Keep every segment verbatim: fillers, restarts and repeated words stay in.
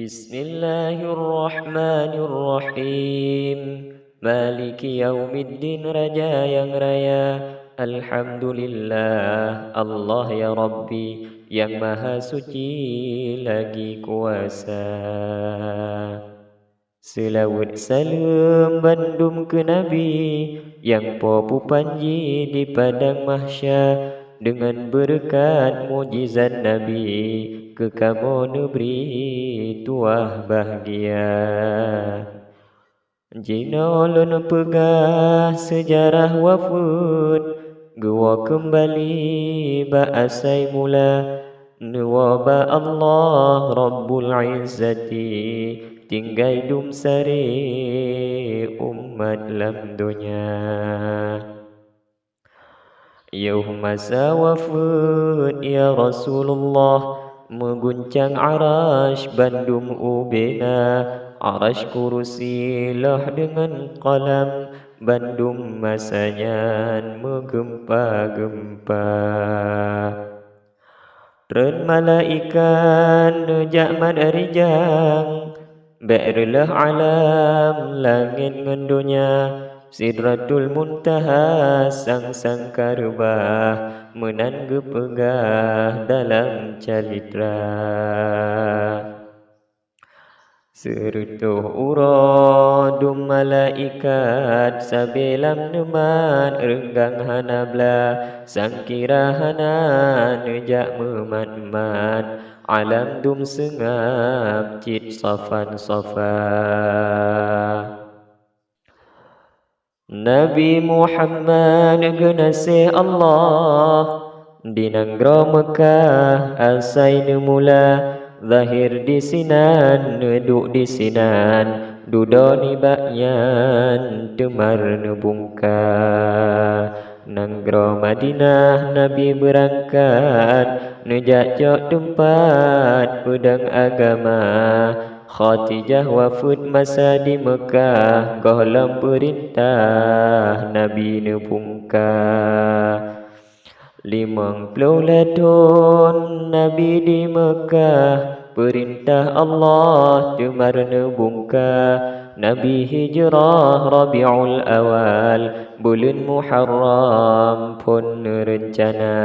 Bismillahirrahmanirrahim. Maliki yaumiddin, Raja nyang raya. Alhamdulillah, Allah ya Rabbi, nyang Maha Suci lagi kuasa. Seulaweuet saleuem bandum keu Nabi, nyang po peupanji di padang mahsya, deungon beureukat mukjizat Nabi, keu kamoe neubri tuwah bahgia. Jinoe lôn peugah seujarah wafeuet, geuwoe keumbali bak asai mula, neuwoe bak Allah Rabbul Izzati, tinggai dum sare umat lam donya. Yoh masa wafeuet ya Rasulullah, meuguncang arasy bandum ubena, arasy, kurusi, loh deungon qalam, bandum masa nyan meugeumpa-geumpa. Treun malaikat neujak mat rijang, bék reuloh alam langét ngon donya, Sidratul Muntaha sang-sang ka reubah, meunan geupeugah dalam calitra. Seureutôh uroe dum malaikat sabe lam neumat, reunggang hana blah, sangkira hana neujak meumat-mat, alam dum seungab cit safan-safa. Nabi Muhammad geunaséh Allah di nanggroe Meukah asai neumula, zahir disinan, neuduek disinan, dudoe nibak nyan teumar neubungka. Nanggroe Madinah Nabi beurangkat, neujak cok teumpat peudong agama. Khadijah wafeuet masa di Meukah, gohlom peurintah Nabi neubungka. Limong ploh lhée thon Nabi di Meukah, peurintah Allah teumar neubungka. Nabi hijrah Rabiul Awal, buleuen Muharram phon neureuncana.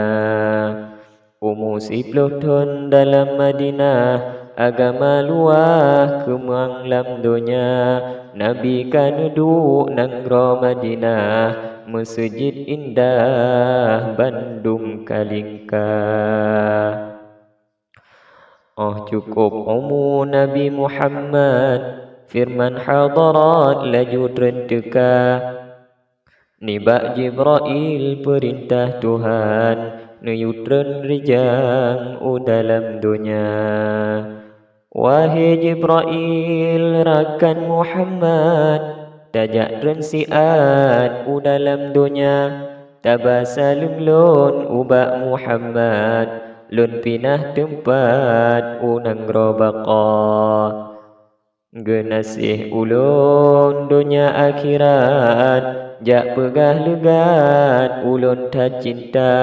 Umu siploh thon dalam Madinah, agama luwah keumang lam donya. Nabi ka neuduek nanggroe Madinah, meuseujid indah bandum ka lingka. Óh cukôp umu Nabi Muhammad, feureuman hadarat laju treun teuka. Nibak Jibrail peurintah Tuhan, neuyue treun rijang u dalam donya. Wahé Jibrail rakan Muhammad, tajak treun siat u dalam donya, taba saleuem lôn ubak Muhammad, lôn pinah teumpat u nanggroe Baqa. Geunaséh ulôn donya akhirat, jak peugah leugat ulôn that cinta,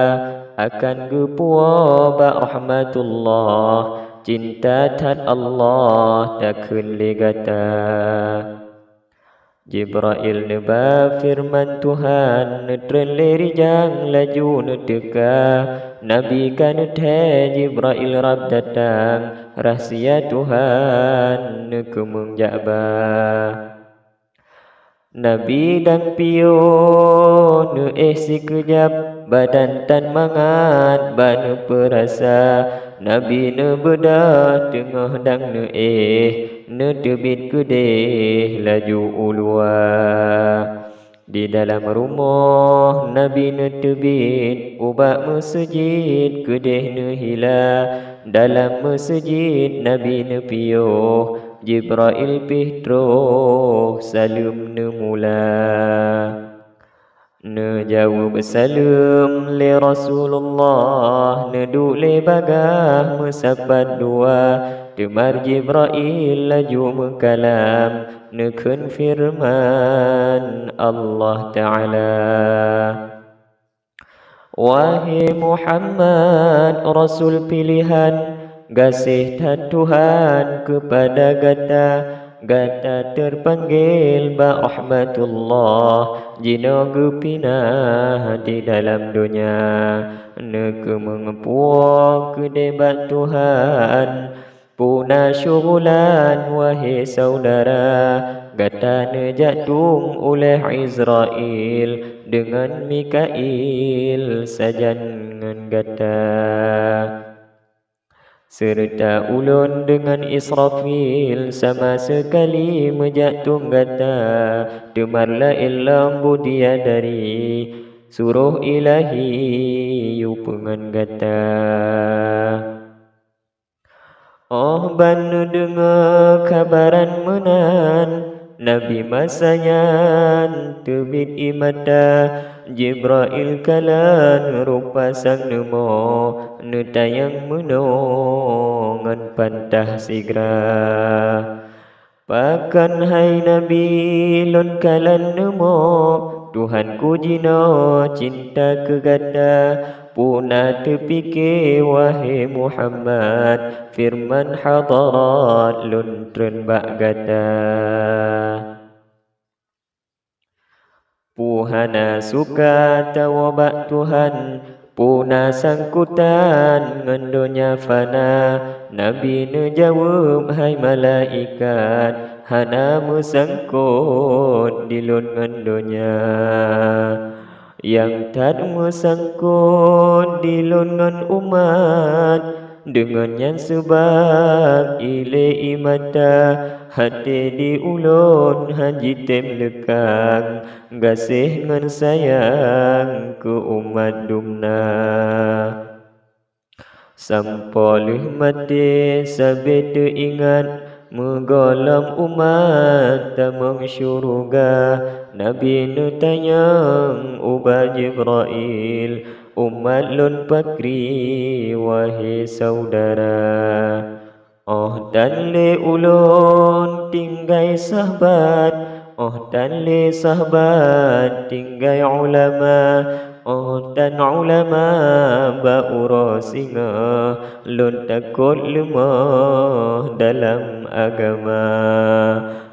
akan geupuwoe bak rahmatullah, cinta that Allah takheun lé gata. Jibrail neuba feureuman Tuhan, neutreun lé rijang laju neuteuka. Nabi ka neuthée Jibrail rab datang, rahsia Tuhan neukeumeung jak ba. Nabi dan piôh neuéh sikeujab, badan tan mangat ba neupeurasa. Nabi neubeudôh teungoh dang neuéh, neuteubiet keudeh laju u luwa. Di dalam rumoh Nabi neuteubiet, ubak meuseujid keudeh neuhila. Dalam meuseujid Nabi neupiôh, Jibrail pih troh saleuem neumula. Neujaweueb saleuem lé Rasulullah, neuduek lé bagaih meusapat dua. Teuma Jibrail laju meukalam, neukheun feureuman Allah Ta'ala, "Wahé Muhammad, Rasul piléhan, Gaséh that Tuhan keupada gata, gata teupanggil bak rahmatullah, jinoe geupinah di dalam donya. Neukeumeungeupue keudeh bak Tuhan, puna syugulan, wahé syedara, gata neujak tueng uléh Izrail deungon Mikail sajan ngon gata. Seureuta ulôn deungon Israfil sama seukali meujak tueng gata, teuma laén lom bidadari si roh ilahi yue peungon gata. Óh ban neudeungoe kabaran meunan, Nabi masa nyan teubiet ie mata, Jibrail kalon rupa sang neumoe, neutanyong meunoe ngon pantah sigra. Pakon hai Nabi lôn kalon neumoe, Tuhanku jinoe cinta keu gata, puna teupike wahé Muhammad, feureuman hadarat lôn treun bak gata. Peue hana suka tawoe bak Tuhan, peue na sangkotan ngon donya fana? Nabi neujaweueb, hai malaikat, hana meusangkot dilôn ngon donya. Nyang that meusangkot dilôn ngon umat, deungon nyan seubab ilée ie mata, até di ulôn hana jitem leukang, gaséh ngon sayang keu umat dumna. Sampoe lheueh maté sabe teuingat, meugohlom umat tamong syeuruga. Nabi neutanyong ubak Jibrail, umat lôn pakri, wahé syedara? Óh tan lé ulôn tinggai sahabat, óh tan lé sahabat tinggai ulama, óh tan ulama bak uroe singoh, lôn takot leumoh dalam agama.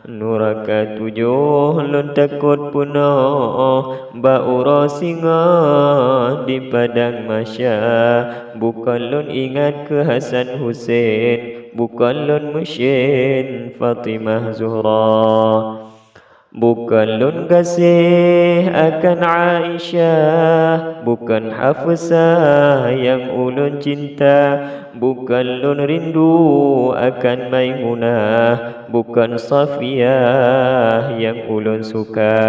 Nuraka tujoh lôn takot peunoh, bak uroe singoh di padang mahsya. Bukon lôn ingat keu Hasan Husen, bukon lôn meusen Fatimah Zuhra. Bukon lôn gaséh akan Aisyah, bukon Hafsah nyang ulôn cinta, bukon lôn rindu akan Maimunah, bukon Safiyah nyang ulôn suka.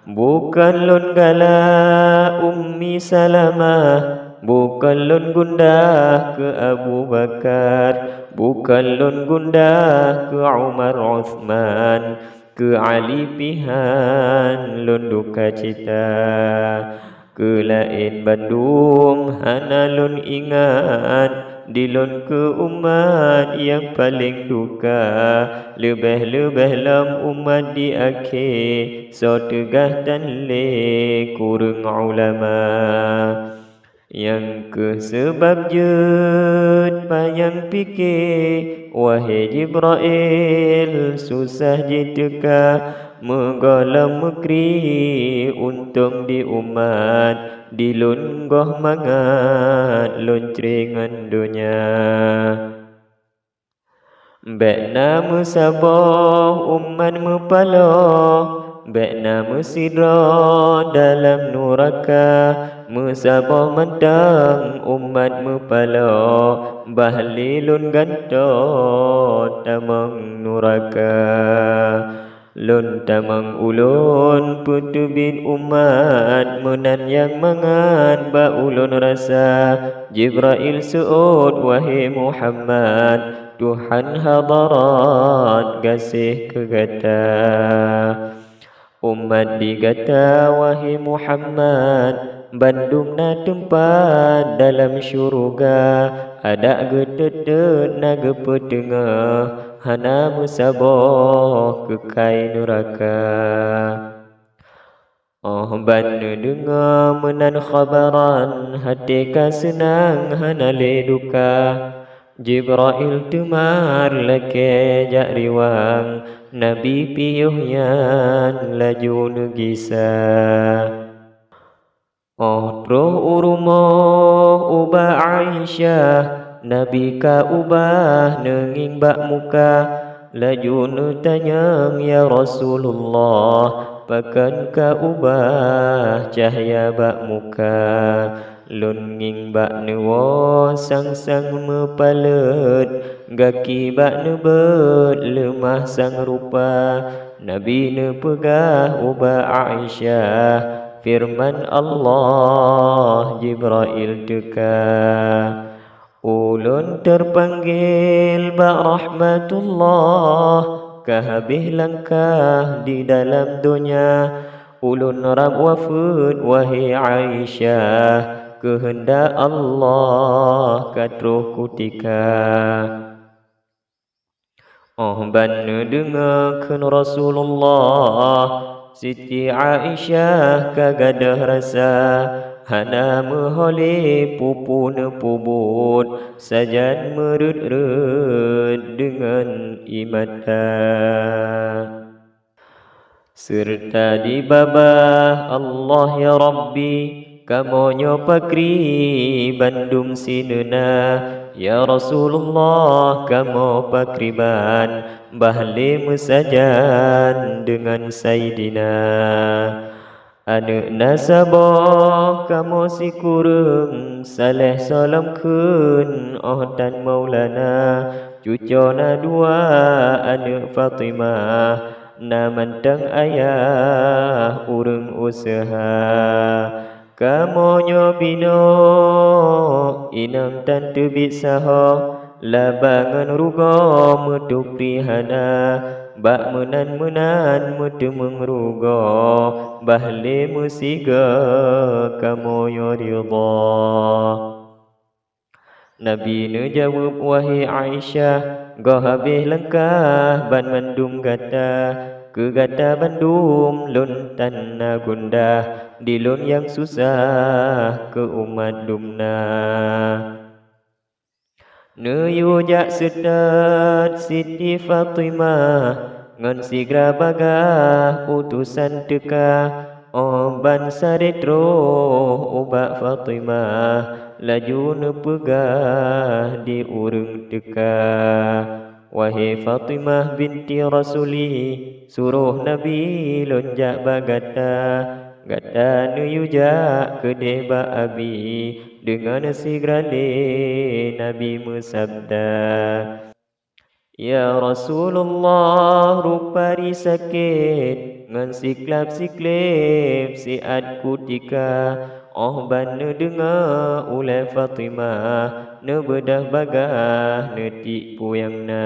Bukon lôn galak Ummi Salamah, bukon lôn gundah keu Abu Bakar, bukon lôn gundah keu Umar Utsman, keu Ali pih han lôn duka cita. Keu laén bandum hana lôn ingat, dilôn keu umat nyang paleng duka, leubeh-leubeh lom umat di akhé, soe teugah tan lé kureueng ulama. Nyang kheueh seubab jeuet panyang pike, wahé Jibrail, susah jiteuka, meugohlom meukri untông di umat, dilôn goh mangat lôn cré ngon donya. Bék na meusaboh umat meupaloe, bék na meusidroe dalam nuraka, meusaboh mantong umat meupaloe, bah lé lôn gantoe tamong nuraka. Lôn tamong ulôn peuteubiet umat, meunan nyang mangat bak ulôn rasa. Jibrail seuôt, wahé Muhammad, Tuhan hadarat gaséh keu gata. Umat di gata, wahé Muhammad, bandum na teumpat dalam syeuruga, adak geuteuteuet na geupeuteungoh, hana meusaboh keukai nuraka. Óh ban neudeungoe meunan khabaran, até ka seunang hana lé duka. Jibrail teuma lakée jak riwang, Nabi piôh nyan laju neugisa. Óh troh u rumoh ubak Aisyah, Nabi ka ubah neungieng bak muka, laju neutanyong, "Ya Rasulullah, pakon ka ubah cahya bak muka? Lôn ngieng bak neuwoe sang-sang meupaleuet, gaki bak neubeuet leumah sang rupa." Nabi neupeugah ubak Aisyah, "Feureuman Allah, Jibrail teuka. Ulôn teupanggil bak rahmatullah, ka habéh langkah di dalam donya. Ulôn rab wafeuet, wahé Aisyah, keuheundak Allah ka troh kutika." Óh ban neudeungoe kheun Rasulullah, Siti Aisyah ka gadôh rasa, hana meuho lé peue-peue neupeubuet, sajan meureuet-reuet deungon ie mata. Seureuta dibabah Allah, "Ya Rabbi, kamoe nyoe pakri bandum sineuna. Ya Rasulullah, kamoe pakriban, bah lé meusajan deungon Saidina. Aneuëk na saboh kamoe sikureueng, saléh soe lom kheun óh tan Maulana. Cucoe na dua, aneuëk Fatimah, na mantong ayah ureuëng useuha. Kamoe nyoe binoe inong tan teubiet sahoe, laba ngon rugoe meuteupeue hana, bak meunan-meunan meuteumeung rugoe, bah lé meusigoe kamoe nyoe ridha." Nabi neujaweueb, "Wahé Aisyah, goh habéh langkah banmandum gata, keu gata bandum lôn tan na gundah, di lôn nyang susah keu umat dumna." Neuyue jak seutôt Siti Fatimah, ngon sigra bagaih utosan teuka, óh ban sabe troh ubak Fatimah, laju neupeugah di ureuëng teuka, "Wahé Fatimah binti Rasuli, suroh Nabi lôn jak bak gata, gata neuyue jak keudeh bak Abi." Deungon sigra lé Nabi meusabda, "Ya Rasulullah, rupa jisakét ngon siklab-sikleb siat kutika." Óh ban neudeungoe ulée Fatimah, neubeudôh bagaih neutiek peue nyang na.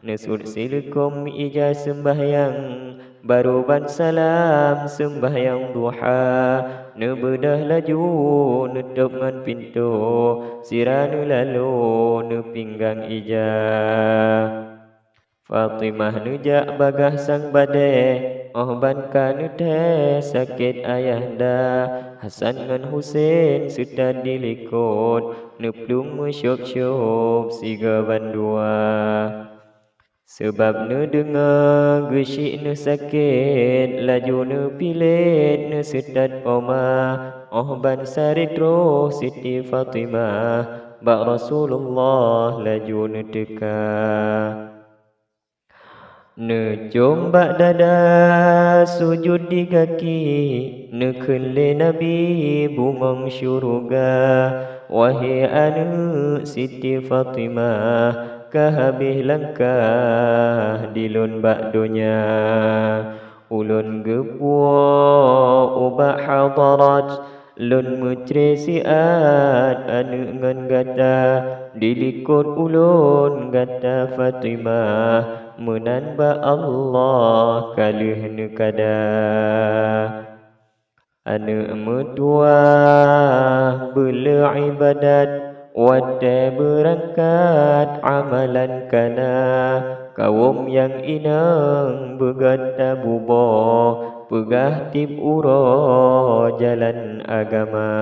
Neusut silikôm ija seumbahyang, barô ban salam seumbahyang duha, neubeudôh laju neutôb ngon pintoe, sira neulalo neupinggang ija. Fatimah neujak bagaih sang badée, óh ban ka neuthée sakét ayahanda, Hasan ngon Husen seutôt dilikot, neuplueng meusyôb-syôb sigoe bandua. Sabab neudeungoe geusyik neusakét, laju neupiléd neuseutôt oma, óh ban sabe troh Siti Fatimah bak Rasulullah laju neuteuka. Neucom bak dada, sujut di gaki, neukheun lé Nabi bungöng syeuruga, "Wahé aneuëk Siti Fatimah, ka habéh langkah di lôn bak donya. Ulôn geupuwoe ubak hadarat, lôn meucre siat aneuëk ngon gata, dilikot ulôn gata Fatimah, meunan bak Allah ka lheueh neukada." Aneuëk meutuwah beuleu iébadat, watée beurangkat amalan kana. Kawöm nyang inong beugöt tabuboh, peugah tieb uroe jalan agama.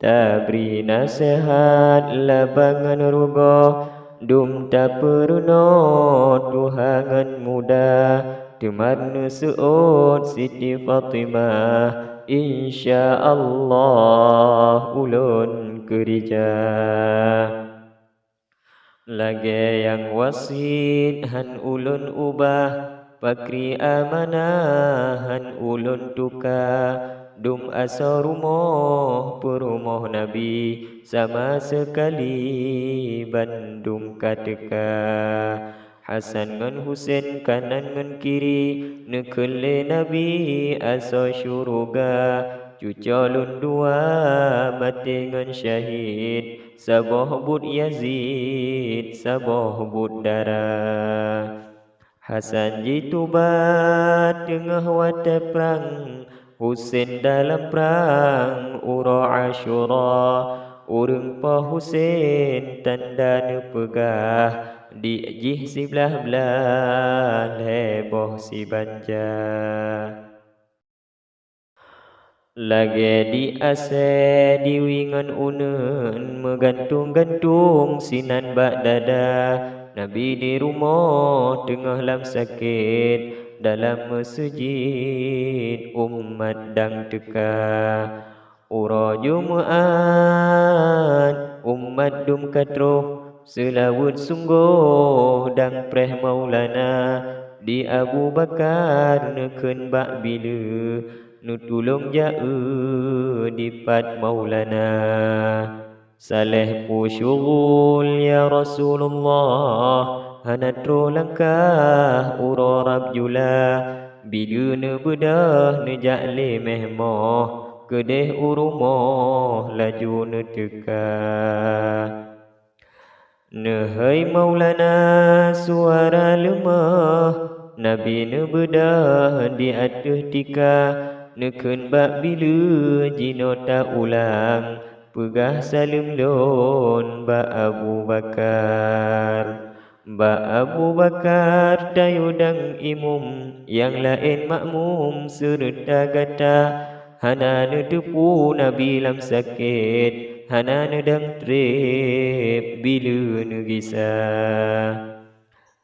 Tabri naseuhat labangan rugoe, dum tapeurunoe tuha ngon muda, teuma neuseuôt Siti Fatimah, insya Allah ulôn keurija. Lagée nyang wasiet hán ulôn ubah, pakri amanah hán ulôn tuka, dum asoe rumoh peurumoh Nabi, sama seukali bandum ka teuka. Hasan ngon Husen kanan ngon kiri, neukheun lé Nabi asoe syeuruga, cucoe lôn dua maté ngon syahid, saboh buet Yazid, saboh buet dara. Hasan jituba teungoh watée prang, Husen dalam prang uroe Asyura. Ureuëng po Husen tanda neupeugah, diek jih siblaih-blaih lhée boh sibanja. Lagée di asée diwi ngon uneuen, meugantung-gantung sinan bak dada. Nabi di rumoh teungoh lam sakét, dalam meuseujid umat dang teuka. Uroe Jumeu'at umat dum ka troh, seulaweuet sunggoh dang preh Maulana. Di Abu Bakar neukheun bak bileue, neutulông jaeu dipat Maulana. Saléh peue syughul ya Rasulullah, hana troh langkah uroe rab jula. Bileue neubeudôh neujak lé méh moh, keudeh u rumoh laju neuteuka. Neuhôi Maulana suara leumah, Nabi neubeudôh di ateueh tika, neukheun bak bileue jinoe ta ulang, peugah saleuem lôn bak Abu Bakar. Bak Abu Bakar tayue dang imum, nyang laén makmum seureuta gata. Hana neuteupeue Nabi lam sakét, hana neudang treb bileue neugisa.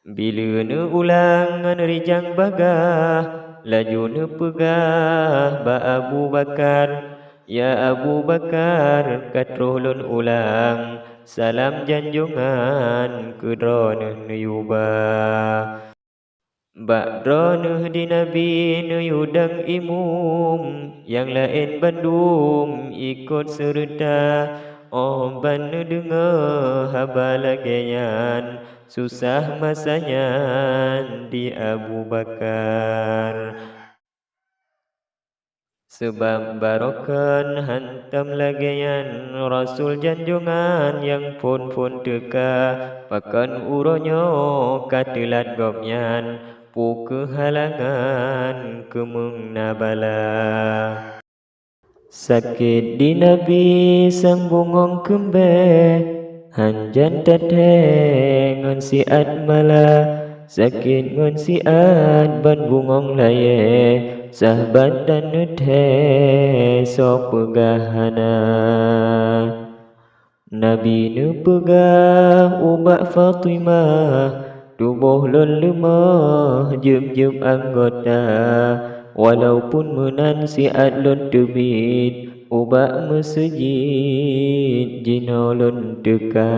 Bileue neuulang ngon rijang bagah, laju neupeugah bak Abu Bakar, "Ya Abu Bakar, ka troh lôn ulang salam janjongan keu droeneueh neuyue ba." Bak droeneueh di Nabi neuyue dang imum, nyang laén bandum ikot seureuta. Óh ban neudeungoe haba lagée nyan, susah masa nyan di Abu Bakar. Seubab barokon hantom lagée nyan Rasul janjongan nyang phon-phon teuka, pakon uroe nyoe ka teulat gobnyan, peu kheueh halangan keumeung na bala. Sakét di Nabi sang bungöng keumbée, hanjan that-thée ngon siat mala, sakét ngon siat ban bungöng layée, sahabat tan neuthée soe peugah hana. Nabi neupeugah ubak Fatimah, "Tuboh lôn leumah jeueb-jeueb anggota, walaupun meunan siat lôn teubiet ubak meuseujid jinoe lôn teuka."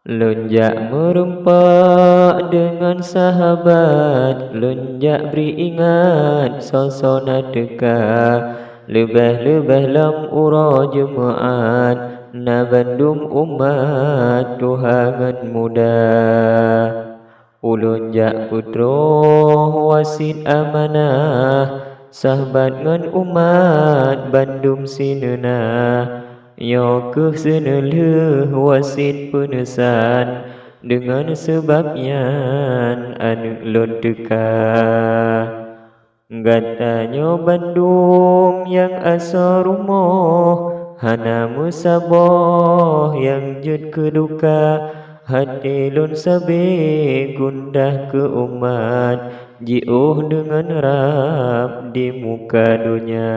Lôn jak meurumpok deungon sahabat, lôn jak bri ingat soe-soe na teuka. Leubeh-leubeh lom uroe Jumeu'at, na bandum umat tuha ngon muda. Ulôn jak peutroh wasiet amanah, sahabat ngon umat bandum sineuna. Nyoe kheueh seuneulheueh wasiet peuneusan, deungon seubab nyan aneuëk lôn teuka. Gata nyoe bandum nyang asoe rumoh, hana meusaboh nyang jeuet keu duka, Até lôn sabé gundah keu umat, jiôh deungon rab di muka donya.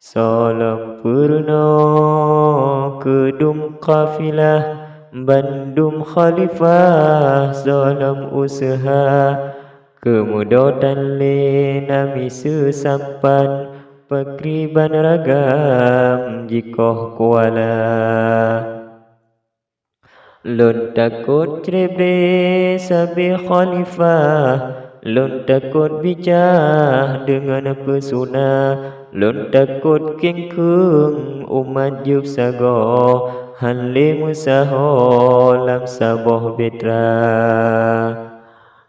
Soe lom peurunoe keudum kafilah, bandum khalifah soe lom useuha. Keumudo tan lé na miseue sampan, pakriban ragam jikoh kuala. Lôn takot crèbrè sabé khalifah, lôn takot bicah deungon peusuna, lôn takot kengkeung umat jeueb sagoe, han lé meusaho lam saboh beutra.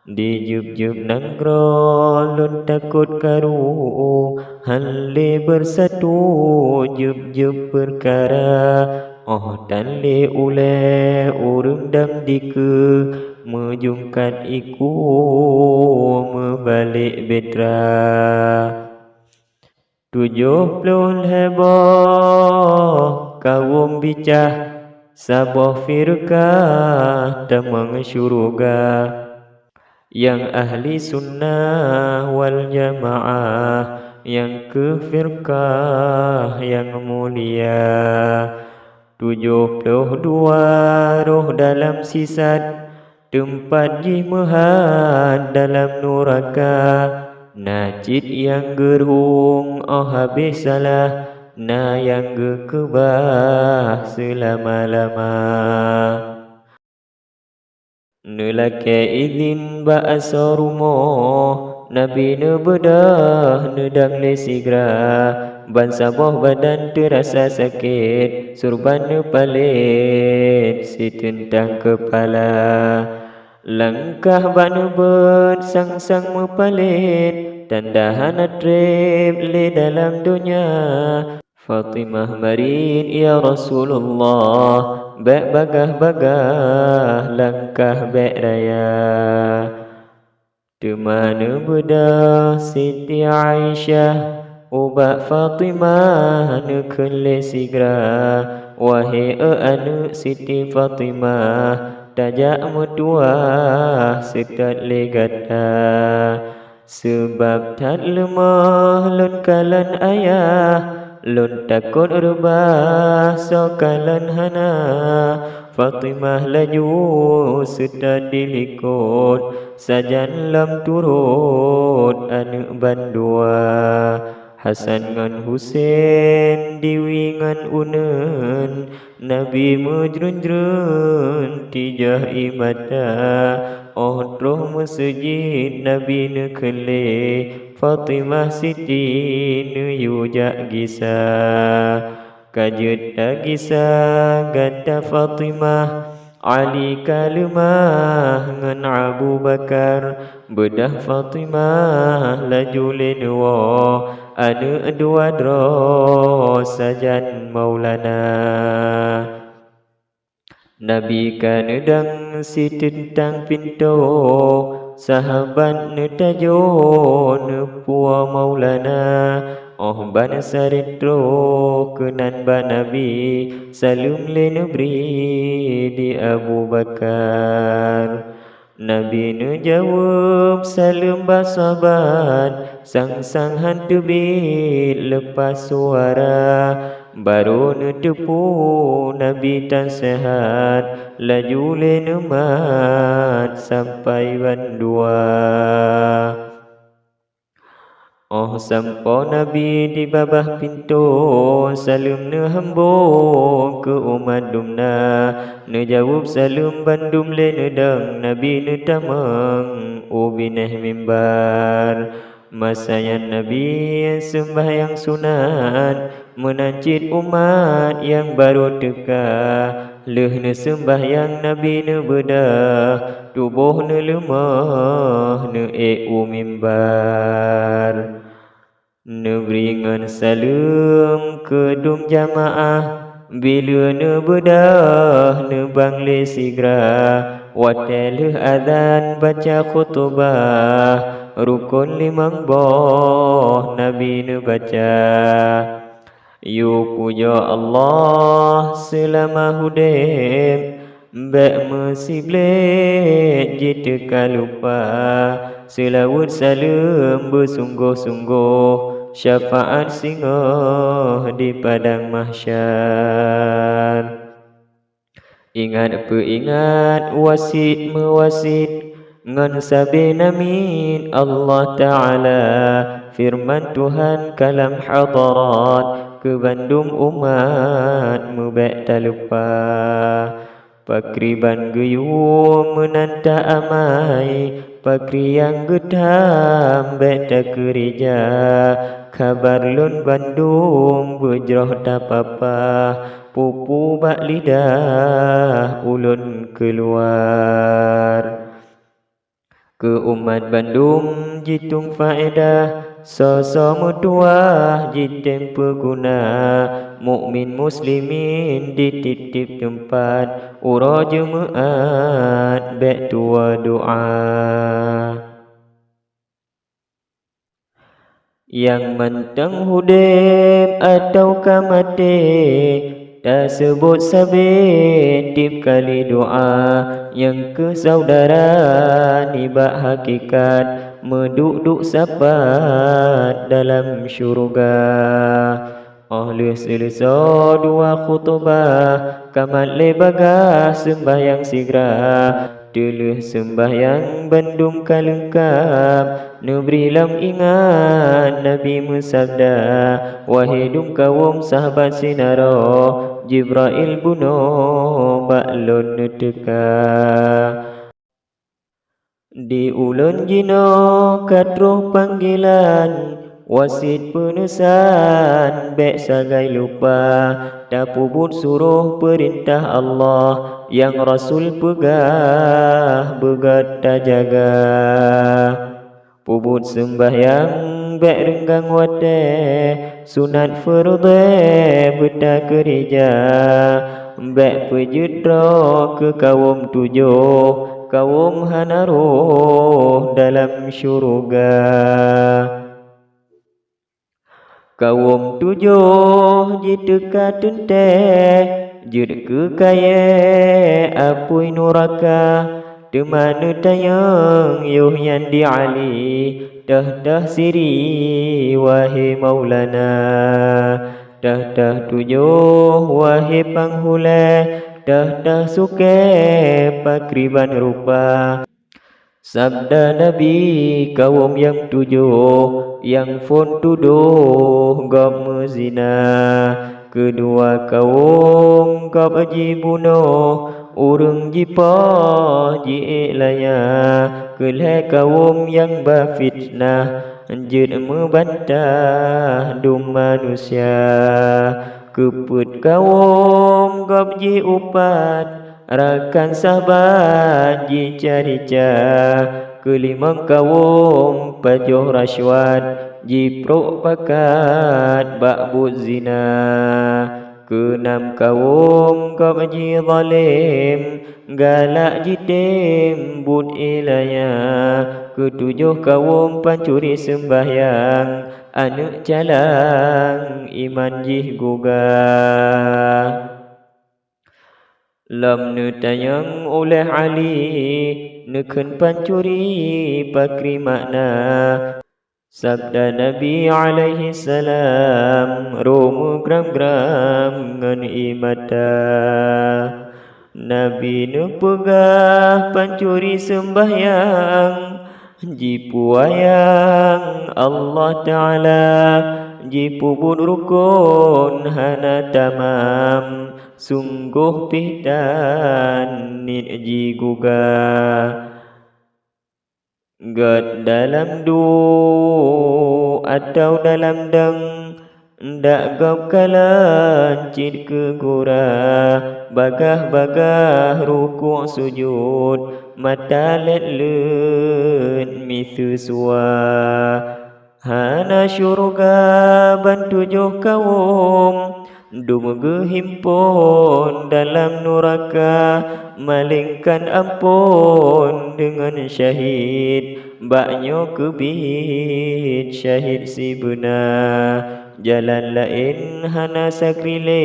Di jeueb-jeueb nanggroe lôn takot karu, han lé beusatu jeueb-jeueb peukara. Óh tan lé ulée ureuëng dam dikeue, meujungkat iku meubalek beutra. Tujoh ploh lhée boh kawöm bicah, saboh firqah tamong syeuruga. Nyang ahli sunnah wal jamaah, nyang keuh firqah nyang mulia. Tujoh ploh dua roh dalam sisat, teumpat jih meuhat dalam nuraka. Na cit nyang geurhueng óh habéh salah, na nyang geukeubah seulama-lama. Neulakée idhin bak asoe rumoh, Nabi neubeudôh neudong lé sigra. Bansaboh badan teurasa sakét, surban neupalet siteuntang keupala. Langkah bak neubeuet sang-sang meupalét, tanda hana treb lé dalam donya. Fatimah marit, "Ya Rasulullah, bék bagaih-bagaih langkah bék raya." Teuma neubeudôh Siti Aisyah ubak Fatimah neukheun lé sigra, "Wahé aneuëk Siti Fatimah, tajak meutuwah seutôt lé gata." Sabab that leumoh lôn kalon ayah, lôn takot reubah soe kalon hana. Fatimah laju seutôt dilikot, sajan lom turot aneuëk bandua. Hasan ngon Husen diwi ngon uneuen, Nabi meujreun-jreun tijôh ie mata. Óh troh meuseujid Nabi neukheun lé Fatimah Siti neuyue jak gisa. Ka jeuet tagisa gata Fatimah, Ali ka leumah ngon Abu Bakar. Beudôh Fatimah laju lé neuwoe aneuëk dua droe sajan Maulana. Nabi ka neudong siteuntang pintoe, sahabat neutajoe neupuwoe Maulana. Óh ban saret troh keunan bak Nabi, saleuem lé neubri di Abu Bakar. Nabi neujaweueb saleuem bak sahabat, sang-sang han teubiet leupah suara. Barô neuteupeue Nabi tan seuhat, laju lé neumat sampai bandua. Óh sampoe Nabi di babah pintoe, saleuem neuhambo keu umat dumna. Neujaweueb saleuem bandum lé neudong, Nabi neutamong u binéh mimbar. Masa nyan Nabi seumbahyang sunat, meunan cit umat nyang barô teuka. Lheueh neuseumbahyang Nabi neubeudôh, tuboh neuleumoh neuék u mimbar. Neubri ngon saleuem keu dum jamaah, bileu neubeudôh neubang lé sigra. Watée lheueh azan baca khutubah, rukon limong boh Nabi neubaca. Yue pujoe Allah seulama udeb, Bék meusiblét jiteuka lupa, seulaweuet saleuem beusunggoh-sunggoh, syafaat singoh di padang mahsyar. Ingat peuingat wasiet meuwasiet, ngon sabe namiet Allah Ta'ala, feureuman Tuhan ka lam hadarat, keu bandum umat meubék talupa. Pakriban geuyue meunan ta-amai, pakri nyang geutam bék takeurija, kabar lôn bandum beujroh tapapa, pupu bak lidah ulôn keuluar. Keu umat bandum jitueng faedah, soe-soe meutuwah jitem peuguna, mukmin muslimin di tieb-tieb teumpat, uroe Jumeu'at bék tuwoe doa. Nyang mantong udeb atawa ka maté, taseubot sabe tieb kali doa, nyang keuh saudara nibak hakikat, meuduek-duek sapat dalam syeuruga. Óh lheueh seuleusoe dua khutubah, ka mat lé bagaih seumbahyang sigra. Teulheueh seumbahyang bandum ka leungkab, neubri lom ingat Nabi meusabda, "Wahé dum kawöm sahabat sinaro, Jibrail bunoe bak lôn neuteuka." Di ulôn jinoe ka troh panggilan, wasiet peuneusan bék sagai lupa, tapeubuet suroh peurintah Allah, nyang Rasul peugah beugét tajaga. Peubuet seumbahyang bék reunggang watée, sunat feurdeh beutakeurija, bék peujeuet droe keu kawöm tujoh, kawöm hana roh dalam syeuruga. Kawöm tujoh jiteuka teuntée, jeuet keu kayée apui nuraka, teuma neutanyong yoh nyan di Ali, "Teuh-teuh siri, wahé Maulana." "Teuh-teuh tujoh, wahé panghulée, teuh-teuh sukée pakriban rupa." Sabda Nabi, kawöm nyang tujoh, nyang phon tudoh gob meuzina. Keudua kawöm gob jibunoh, ureuëng jipoh ji-ék laya. Keulhée kawöm nyang ba fitnah, jeuet meubantah dum manusia. Keupeuet kawöm gob jiupat, rakan sahabat jica-rica, keulimong kawöm pajoh rasuat, jiprok pakat bak buet zina. Keunam kawöm gob jizalém, galak jitem buet ilaya. Keutujoh kawöm pancuri seumbahyang, aneuëk calang iman jih guga. Lom neutanyong uléh Ali, neukheun pancuri pakri makna. Sabda Nabi alaihi salam, roh meugram-gram ngon ié mata. Nabi neupeugah pancuri seumbahyang, jipuwayang Allah Ta'ala, jipeubuet rukon hana tamam, sunggoh pih tan niet jiguga. Gét dalam duek atawa dalam dong, dak gob kalon cit keu gura, bagah-bagah rukuk sujud, mata lét-lét miseue sua. Hana syeuruga ban tujoh kawöm, dum geuhimpon dalam nuraka, malingkan amphon deungon syahid, bak nyoe keubiet syahid sibeuna. Jalan laén hana sakri lé,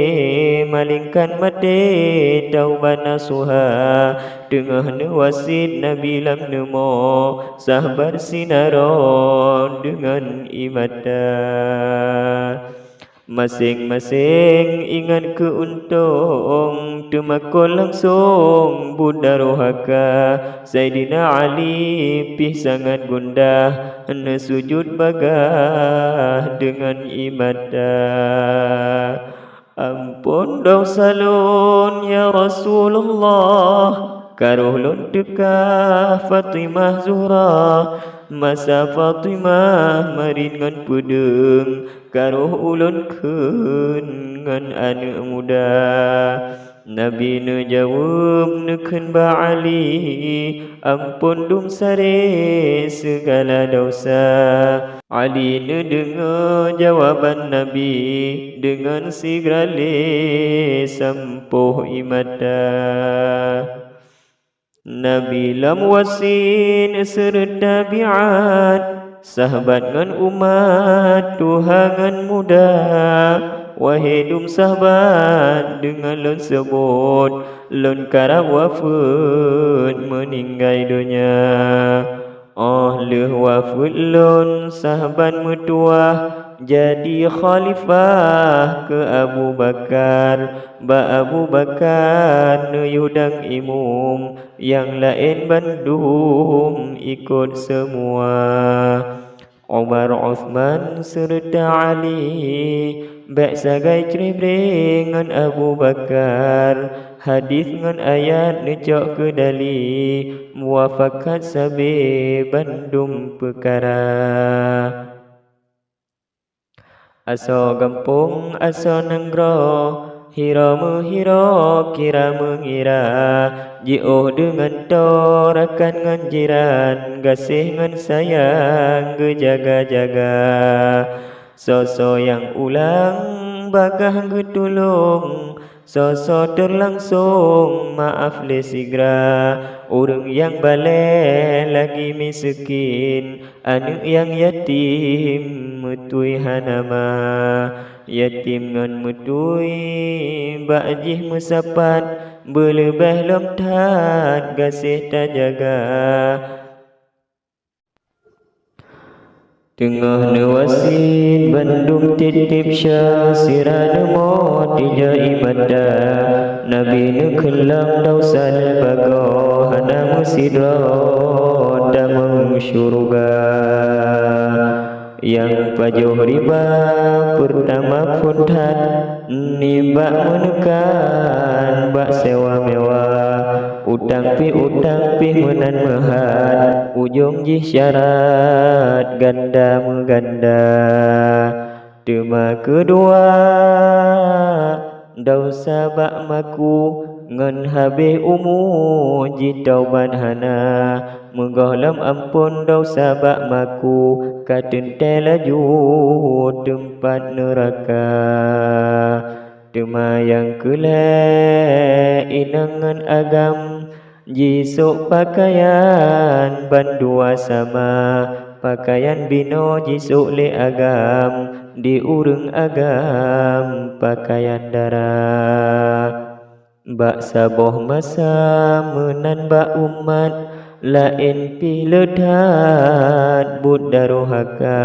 malingkan maté taubat nasuha. Teungoh neuwasiet Nabi lam neumo, sahbat sinaroe deungon ie mata. Maséng-maséng ingat keu untông, teumakot langsông buet darohaka. Saidina Ali pih sangat gundah, neusujut bagaih deungon ie mata. "Amphon desya lôn, ya Rasulullah, karoh lôn teuka Fatimah Zuhra. Masa Fatimah marit ngon peudeueng, karoh ulôn kheun ngon aneuëk muda." Nabi neujaweueb neukheun bak Ali, "Amphon dum saré seugala desya." Ali neudeungoe jawaban Nabi, deungon sigra lé sampôh ie mata. Nabi lom wasiet seureuta biat, sahbat ngon umat, tuha ngon muda. Wahé dum sahbat, deungon lôn seubôt, lôn karab wafeuet meuninggai donya. Óh lheueh wafeuet lôn, sahbat meutuwah jadi khalifah keu Abu Bakar. Bak Abu Bakar neuyue dang imum, nyang laén bandum ikot seumua. Umar, Utsman seureuta Ali, bék sagai cré-bré ngon Abu Bakar. Hadis ngon ayat neucok keu dali, muafakat sabe bandum peukara. Asoe gampông, asoe nanggroe, hiroe meuhiroe, kira meungira, jiôh deungon toe, rakan ngon jiran, gaséh ngon sayang geujaga-jaga. Soe-soe nyang ulang, bagaih geutulông, soe-soe teulangsông, maáf lé sigra. Ureuëng nyang balée lagi miseukén, aneuëk nyang yatim, meutui hana ma. Yatim ngon meutui, bak jih meusapat, beuleubeh lom that gaséh tajaga. Teungoh neuwasiet bandum tieb-tieb sya, sira neumo tijak ie mata. Nabi neukheun lom desya lé bagoe, hana meusidroe tamong syeuruga. Nyang pajoh riba peurtama phon that, nibak meuneukan bak sewa mewah. Utang pih utang pih meunan meuhat, ujong jih syarat ganda meuganda. Teuma keudua, desya bak maku, ngon habéh umu jitaubat hana. Meugohlom amphon desya bak maku, ka teuntée laju teumpat neuraka. Teuma nyang keu lhée inong ngon agam, jisôk peukayan bandua sama, peukayan binoe jisôk lé agam, di ureuëng agam peukayan dara. Bak saboh masa meunan bak umat, laén pih le that buet darohaka.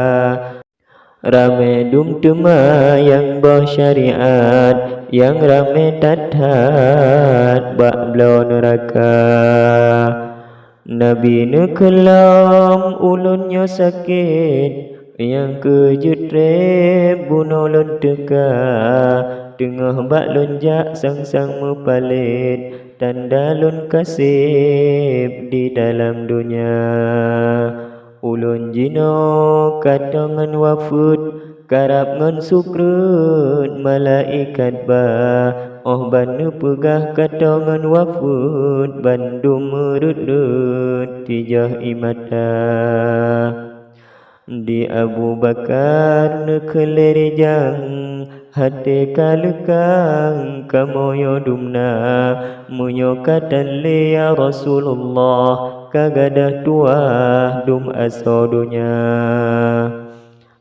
Ramé dum teuma nyang boh syariat, nyang ramé that-that bak bloe neuraka. Nabi neukheun lom, ulôn nyoe sakét, nyang keu jeuet treb bunoe lôn teuka. Teungoh bak lôn jak sang-sang meupalet, tanda lôn ka seb di dalam donya. Ulôn jinoe ka toe ngon wafeuet, karab ngon sukreut malaikat ba. Óh ban neupeugah ka toe ngon wafeuet, bandum meureuet-reuet tijah ie mata. Di Abu Bakar neukheun lé rijang, até ka leukang kamoe nyoe dum na. Meunyoe ka tan lé, ya Rasulullah, ka gadôh tuwah dum asoe donya.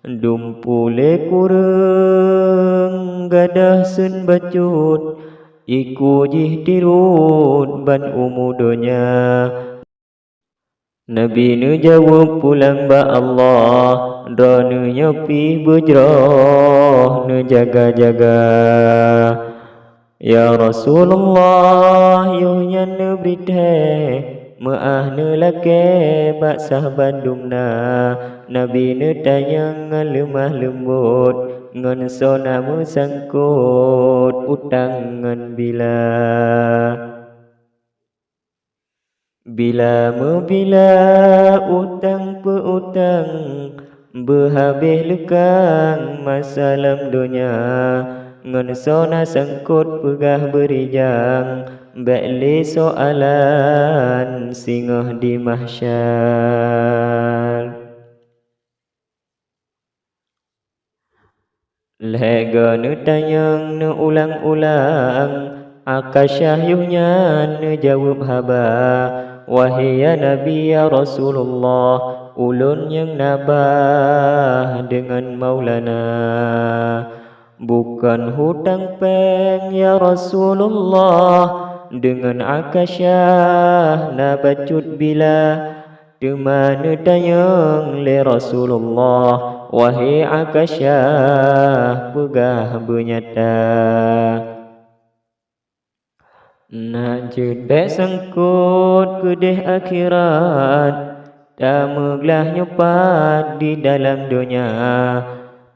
Dum puléh kureueng gadôh seun bacut, iku jih tirot ban umu donya. Nabi neujaweueb pulang bak Allah, droeneuh nyoe pih beujroh neujaga-jaga. Ya Rasulullah, yoh nyan neubri thée, meuáh neulakée bak sah bandum na. Nabi neutanyong ngon leumah leumbot, ngon soe na meusangkot utang ngon bila. Bila meubila utang peu-utang, beuhabéh leukang masa lam donya, ngon soe na sangkot peugah beurijang, bék lé soalan singoh di mahsyar. Lhée goe neutanyong neuulang-ulang, Akasyah yoh nyan neujaweueb haba, "Wahé ya Nabi, ya Rasulullah, ulôn nyang na bah deungon Maulana. Bukon hutang péng, ya Rasulullah, deungon Akasyah na bacut bila." Teuma neutanyong lé Rasulullah, "Wahé Akasyah, peugah beunyata." Na jeuet bék sangkot keudeh akhirat, tameuglah nyoe pat di dalam donya.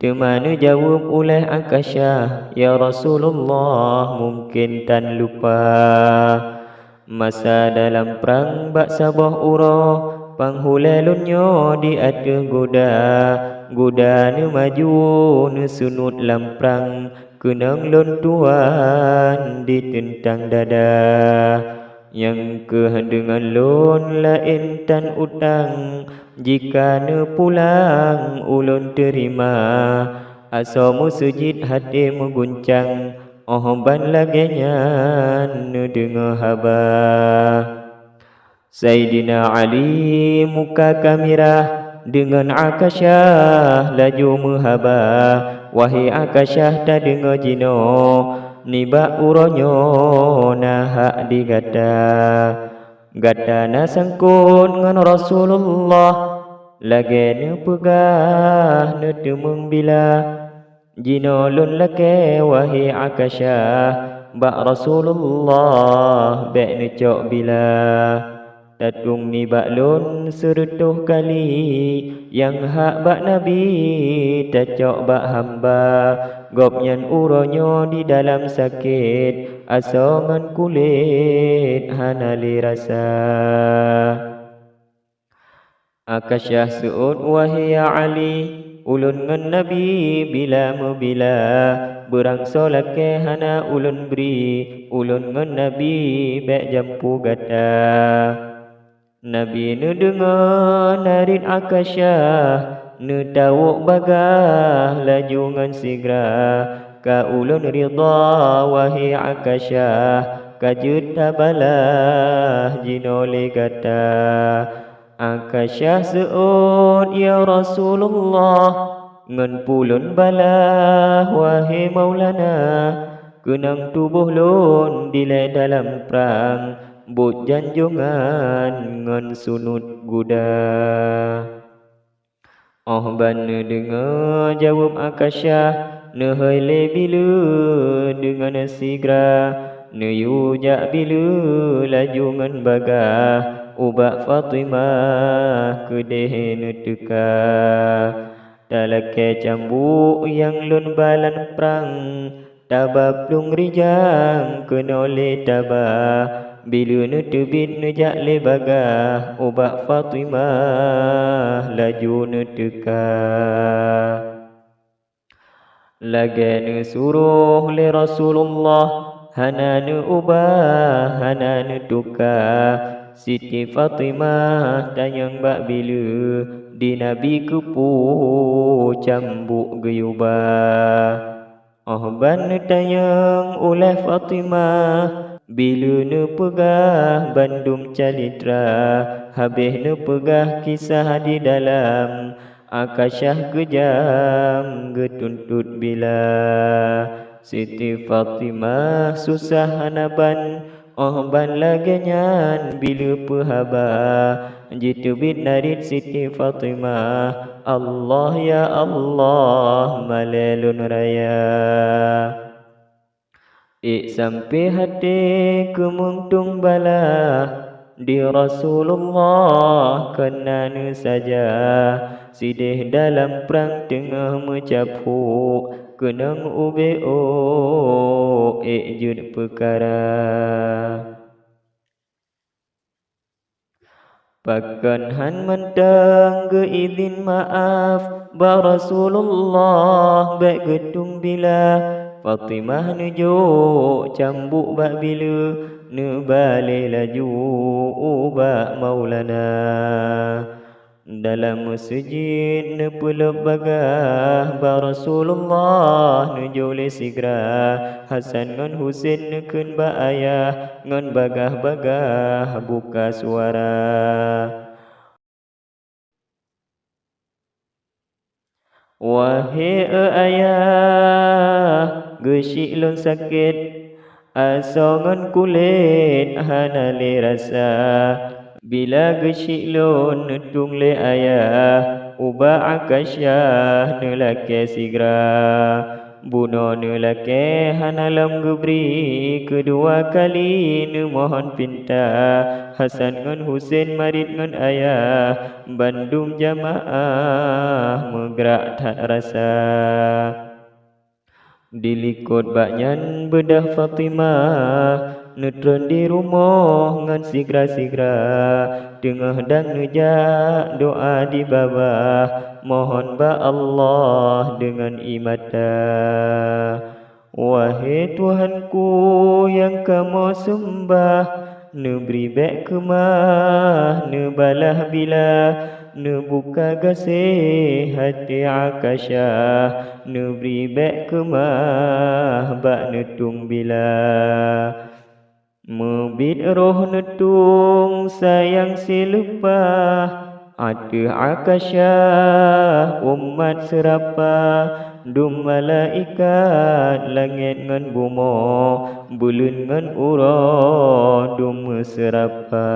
Teuma neujaweueb ulée Akasyah, "Ya Rasulullah, mungken tan lupa. Masa dalam prang bak saboh uroe, panghulée lôn nyoe di ateueh guda. Guda neumaju neusunut lam prang, keunong lôn tuan di teuntang dada. Nyang kheueh deungon lôn laén tan utang, jika neupulang ulôn teurima." Asoe meuseujid haté meuguncang, óh ban lagée nyan neudeungoe haba. Saidina Ali muka ka mirah, deungon Akasyah laju meuhaba, "Wahé Akasyah, tadeungoe jinoe, nibak uroe nyoe na hak di gata. Gata na sangkot ngon Rasulullah, lagée neupeugah neuteumeung bila. Jinoe lôn lakée, wahé Akasyah, bak Rasulullah bék neucok bila. Tatueng nibak lôn sireutôh kali, nyang hak bak Nabi tacok bak hamba. Gobnyan uroe nyoe di dalam sakét, asoe ngon kulét hana lé rasa." Akasyah seuôt, "Wahé ya Ali, ulôn ngon Nabi bila meubila, beurangsoe lakée hana ulôn bri, ulôn ngon Nabi bék jampu gata." Nabi neudeungoe narit Akasyah, neutawök bagaih laju ngon sigra, "Ka ulôn ridha, wahé Akasyah, ka jeuet tabalah jinoe lé gata." Akasyah seuôt, "Ya Rasulullah, ngon peue lôn balah, wahé Maulana, keunong tuboh lôn dilée dalam prang, buet janjongan ngon sunut guda." Óh ban neudeungoe jaweueb Akasyah, neuhôi lé bileue deungon sigra, neuyue jak bileue laju ngon bagaih, ubak Fatimah keudeh neuteuka. "Talakée cambuk nyang lôn ba lam prang, taba plueng rijang keunoe lé taba." Bileue neuteubiet neujak lé bagaih, ubak Fatimah laju neuteuka. Lagée neusuroh lé Rasulullah, hana neuubah, hana neutuka. Siti Fatimah tanyong bak bileue, di Nabi keupeue cambuk geuyuba. Óh ban neutanyong ulée Fatimah, bileue neupeugah bandum calitra, habéh neupeugah kisah di dalam. Akasyah geujam geutuntot bila. Siti Fatimah susah hana ban, óh ban lagée nyan bila peuhaba. Jiteubiet narit Siti Fatimah, Allah ya Allah, malée lôn raya. Ék sampoe até keumeung tueng bala, di Rasulullah keunan saja, sideh dalam prang teungoh meucapuk, keunong ubé ôk ék jeuet peukara. Pakon han mantong geuidhin maaf bak Rasulullah bék geutueng bila. Fatimah neujok cambuk bak bila, neubalée laju ubak Maulana. Dalam meuseujid neupeulop bagaih bak Rasulullah, neujok lé sigra. Hasan ngon Husein neukheun bak ayah, ngon bagaih-bagaih buka suara. Wahé e ayah, geusyik lôn sakét, asoe ngon kulét hana lé rasa. Bila geusyik lôn neutueng lé ayah, ubak Akasyah neulakée sigra. Bunoe neulakée hana lom geubri, keudua kali neumohon pinta. Hasan ngon Husein marit ngon ayah, bandum jamaah meugrak that rasa. Dilikot bak nyan beudôh Fatimah, neutron di rumoh ngon sigra-sigra. Teungoh dang neujak doa di babah, mohon bak Allah deungon ie mata. Wahé Tuhanku nyang kamoe seumbah, neubri bék keumah, neubalah bila, neubuka gaséh até Akasyah, neubri bék keumah bak neutueng bila. Meubiet roh neutueng sayang sileupah, ateueh Akasyah umat seurapa, dum malaikat langét ngon bumoe, buleuen ngon uroe dum meuseurapa.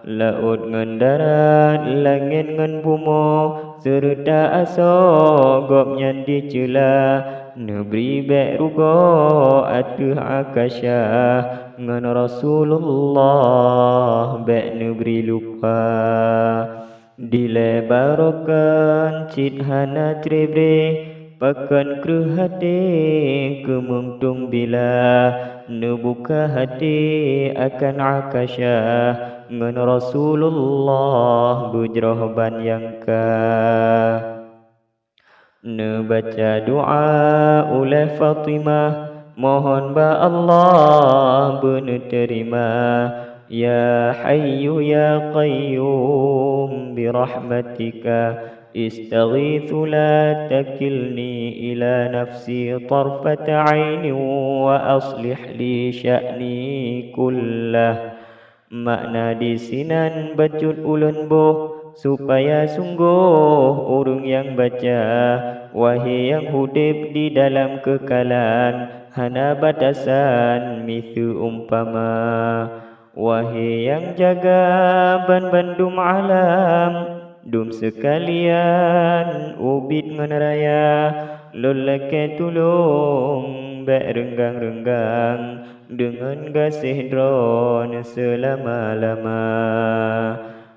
Laôt ngon darat, langét ngon bumoe, seureuta asoe gobnyan diceula, neubri bék rugoe ateueh Akasyah, ngon Rasulullah bék neubri lupa. Dilée barokon cit hana cré-bré, pakon kreueh até keumeung tueng bila, neubuka até akan Akasyah, ngon Rasulullah beujroh ban nyang ka. Neubaca doa ulée Fatimah, mohon bak Allah beuneuteurimong. Ya Hayyu ya Qayyum, birahmatika astaghitsu, la takilni ila nafsi tarfata ainin wa aslih li sya'ni kullah. Makna disinan bacut ulôn boh, supaya sunggoh ureuëng nyang baca, wahé nyang udeb di dalam keukalan, hana batasan miseue umpama. Wahé nyang jaga banbandum alam, dum seukalian ubit ngon raya, lôn lakée tulông bék reunggang-reunggang, deungon gaséh droeneuh seulama-lama.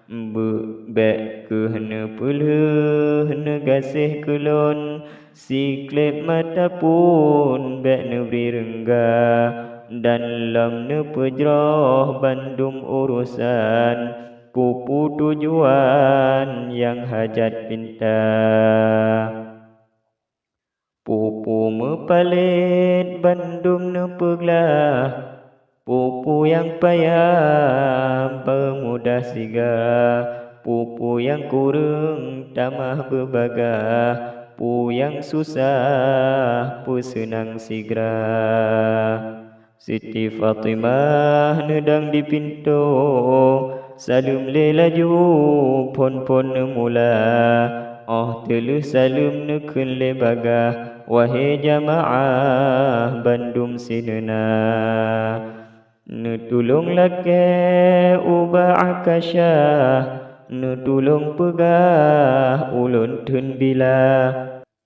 Beu-, bék kheueh neupeulheueh neugaséh keu lôn, sikléb mata pun bék neubri reungga, dan lom neupeujroh bandum urosan, peue-peue tujuan nyang hajat pinta. Peue-peue meupalet bandum neupeuglah, peue-peue nyang payah peumudah sigra, peue-peue nyang kureueng tamah beubagaih, peue nyang susah peuseunang sigra. Siti Fatimah neudong di pintoe, Saleuem lé laju phon-phon neumula, óh teulheueh saleuem neukheun lé bagah, wahé jamaah bandum sineuna. Neutulông lakée ubak Akasyah, neutulông peugah ulôn theun bila.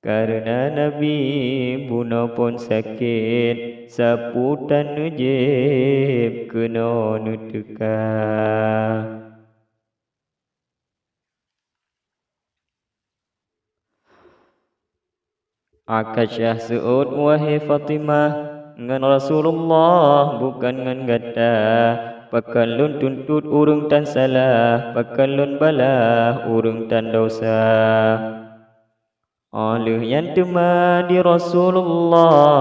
Kareuna Nabi bunoe phon sakét, sapeue tan neujieb keunoe neuteuka. Akasyah seuôt, wahé Fatimah, ngon Rasulullah bukon ngon gata. Pakon lôn tuntot ureuëng tan salah, pakon lôn balaih ureuëng tan desya. Óh lheueh nyan teuma di Rasulullah,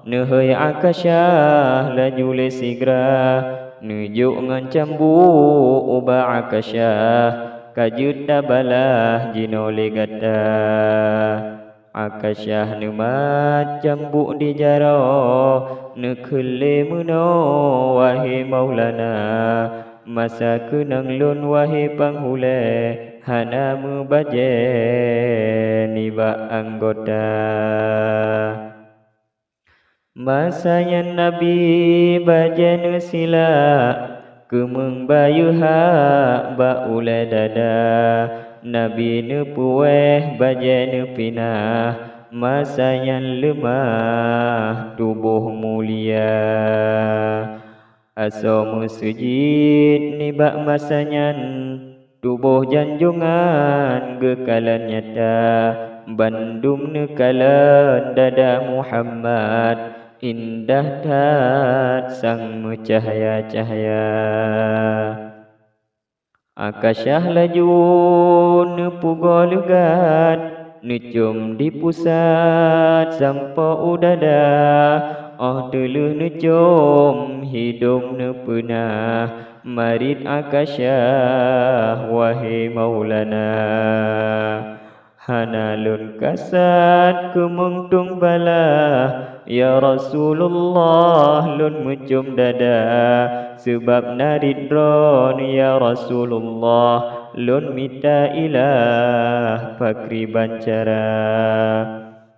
neuhôi Akasyah laju lé sigra, neujok ngon cambuk ubak Akasyah, ka jeuet tabalaih jinoe lé gata. Akasyah neumat cambuk di jaroe, neukheun lé meunoe, wahé Maulana, masa keunong lôn, wahé Panghulée, hana meubajée nibak anggota. Masa nyan Nabi bajée neusilak, keumeung bayeue hak bak ulée dada. Nabi neupuwéh bajée neupinah, masa nyan leumah tuboh mulia. Asoe meuseujid nibak masa nyan, tuboh janjongan geukalon nyata, bandum neukalon dada Muhammad, indah that sang meucahya-cahya. Akasyah laju neupugoe leugat, neucom di pusat sampoe u dada. Óh teulheueh neucom hidong neupeunah, marit Akasyah, wahé Maulana. Hana lôn kasat keumeung tueng balaih, ya Rasulullah, lôn meucom dada, seubab narit droen, ya Rasulullah, lôn mita ilah pakriban cara.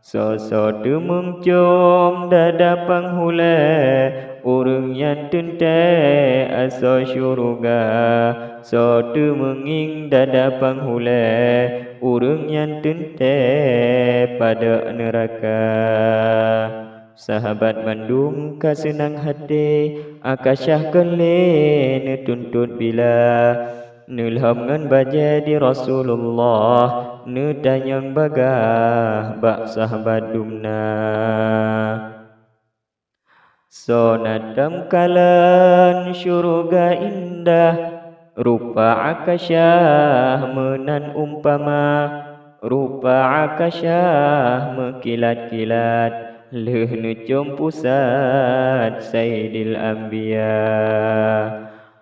Soe-soe teumeung com dada Panghulée, ureuëng nyan teuntée asoe syeuruga. Soe teumeungieng dada Panghulée, ureuëng nyan teuntée padub neuraka. Sahabat mandum ka seunang até, Akasyah keu lé neutuntot bila. Neulhom ngon bajée di Rasulullah, neutanyong bagah bak sahabat dumna. Soe na tamkalon syeuruga indah, rupa Akasyah meunan umpama, rupa Akasyah meukilat-kilat, lheueh neucom pusat Saidil Anbiya.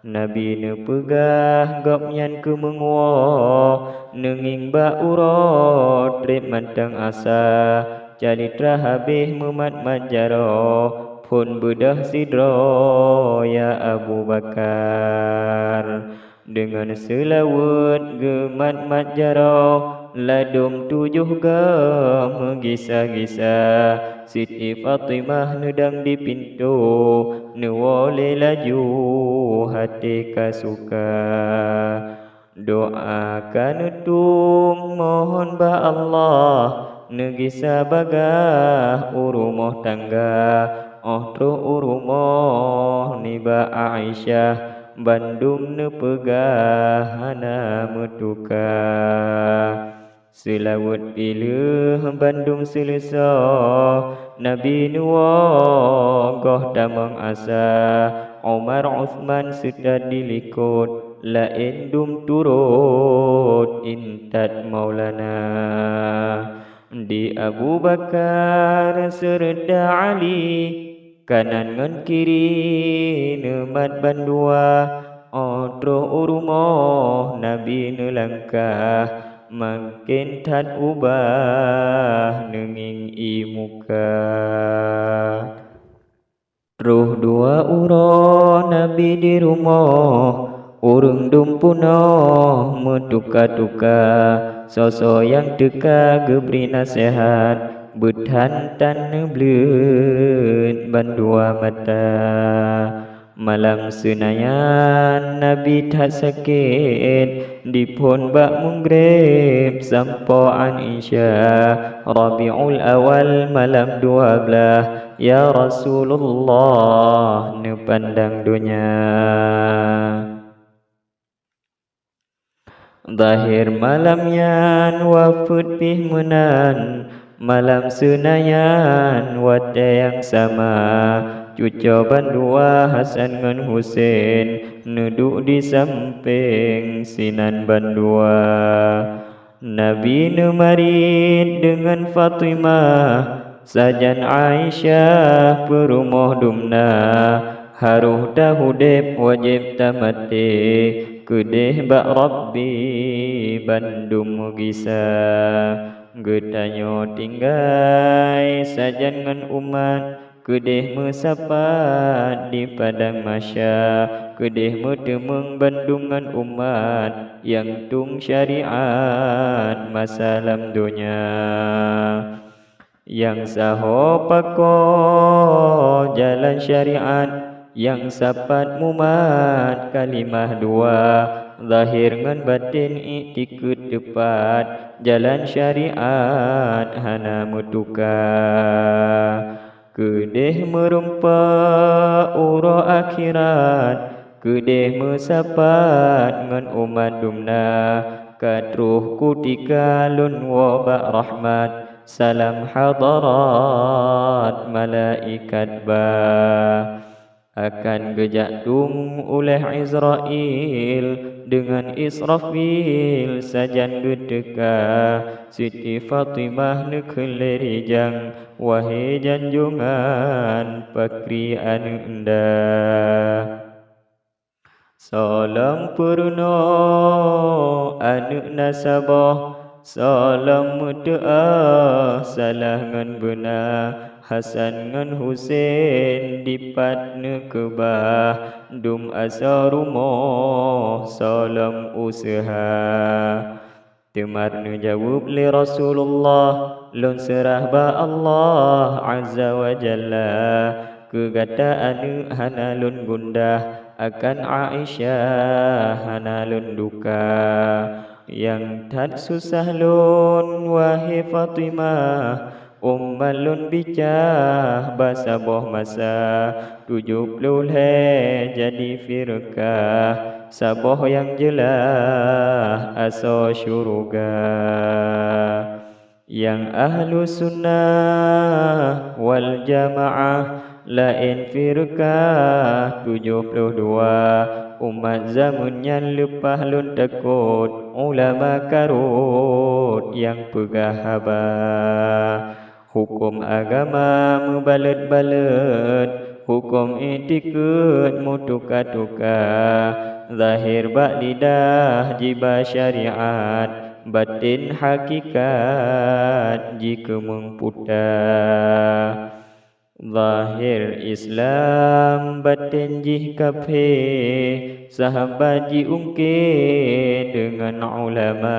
Nabi neupeugah gobnyan keumeung woe, neungieng bak uroe treb mantong asa, calitra habéh meumat-mat jaroe, phon beudôh sidroe, ya Abu Bakar. Deungon seulaweuet geumat-mat jaroe, ladôm tujoh goe meugisa-gisa. Siti Fatimah neudong di pintoe, neuwoe lé laju até ka suka. Doa ka neutueng mohon bak Allah, neugisa bagah u rumoh tangga, óh troh u rumoh nibak Aisyah, bandum neupeugah hana meutuka. Seulaweuet piléh bandum seuleusoe, Nabi neuwoe goh tamong asa, Umar, Utsman seutôt dilikot, laén dum turot intat Maulana. Di Abu Bakar seureuta Ali, kanan ngon kiri neumat bandua, óh troh u rumoh Nabi neulangkah, maken that ubah neungieng ié muka. Troh dua uroe Nabi di rumoh, Ureuëng dum peunoh meutuka-tuka, soe-soe nyang teuka geubri naseuhat, beuthan tan neubleuet bandua mata. Malam seunanyan Nabi that sakét, diphon bak Maghrib sampoe 'an Isya, Rabiul Awal malam dua blaih, ya Rasulullah neupandang donya. Zahir malam nyan wafeuet pih meunan, malam seunanyan watée nyang sama, cucoe bandua Hasan ngon Husein neuduek di sampéng sinan bandua. Nabi neumarit deungon Fatimah, sajan Aisyah peurumoh dumna, harôh tahudeb wajéb tamaté, keudeh bak Rabbi bandum meugisa. Geutanyoe tinggai sajan ngon umat, keudeh meusapat di padang mahsya, keudeh meuteumeung bandum ngon umat nyang tueng syariat masa lam donya. Nyang saho pakoe jalan syariat, nyang sapat mumat kalimah dua, zahir ngon baten iktikeuet teupat, jalan syariat hana meutuka. Keudeh meurumpok uroe akhirat, keudeh meusapat ngon umat dumna, ka troh kutika lôn woe bak rahmat, salam hadarat malaikat ba. Akan geujak tueng uléh Izrail deungon Israfil sajan geuteuka, Siti Fatimah neukheun lé rijang, wahé janjongan pakri aneuëk nda. Soe lom peurunoe aneuëk na saboh, soe lom meuteu'oh salah ngon beuna, Hasan ngon Husein dipat neukeubah, dum asoe rumoh soe lom useuha. Teuma neujaweueb lé Rasulullah, "Lôn seurah bak Allah Azza wa Jalla, keu gata aneuëk hana lôn gundah, akan Aisyah hana lôn duka. Nyang that susah lôn, wahé Fatimah, umat lôn bicah ba saboh masa, tujoh ploh lhée jadi firqah, saboh nyang jeulaih asoe syeuruga. Nyang ahlu sunnah wal jamaah laén firqah tujoh ploh dua, umat zameun nyan leupah lôn takot, ulama karot nyang peugah haba." Huköm agama meubalot-balot, huköm iktikeuet meutuka-tuka, zahir bak lidah jiba syariat, baten hakikat jikeumeung puta. Zahir Islam, baten jih kafé, sahabat jiungké deungon ulama,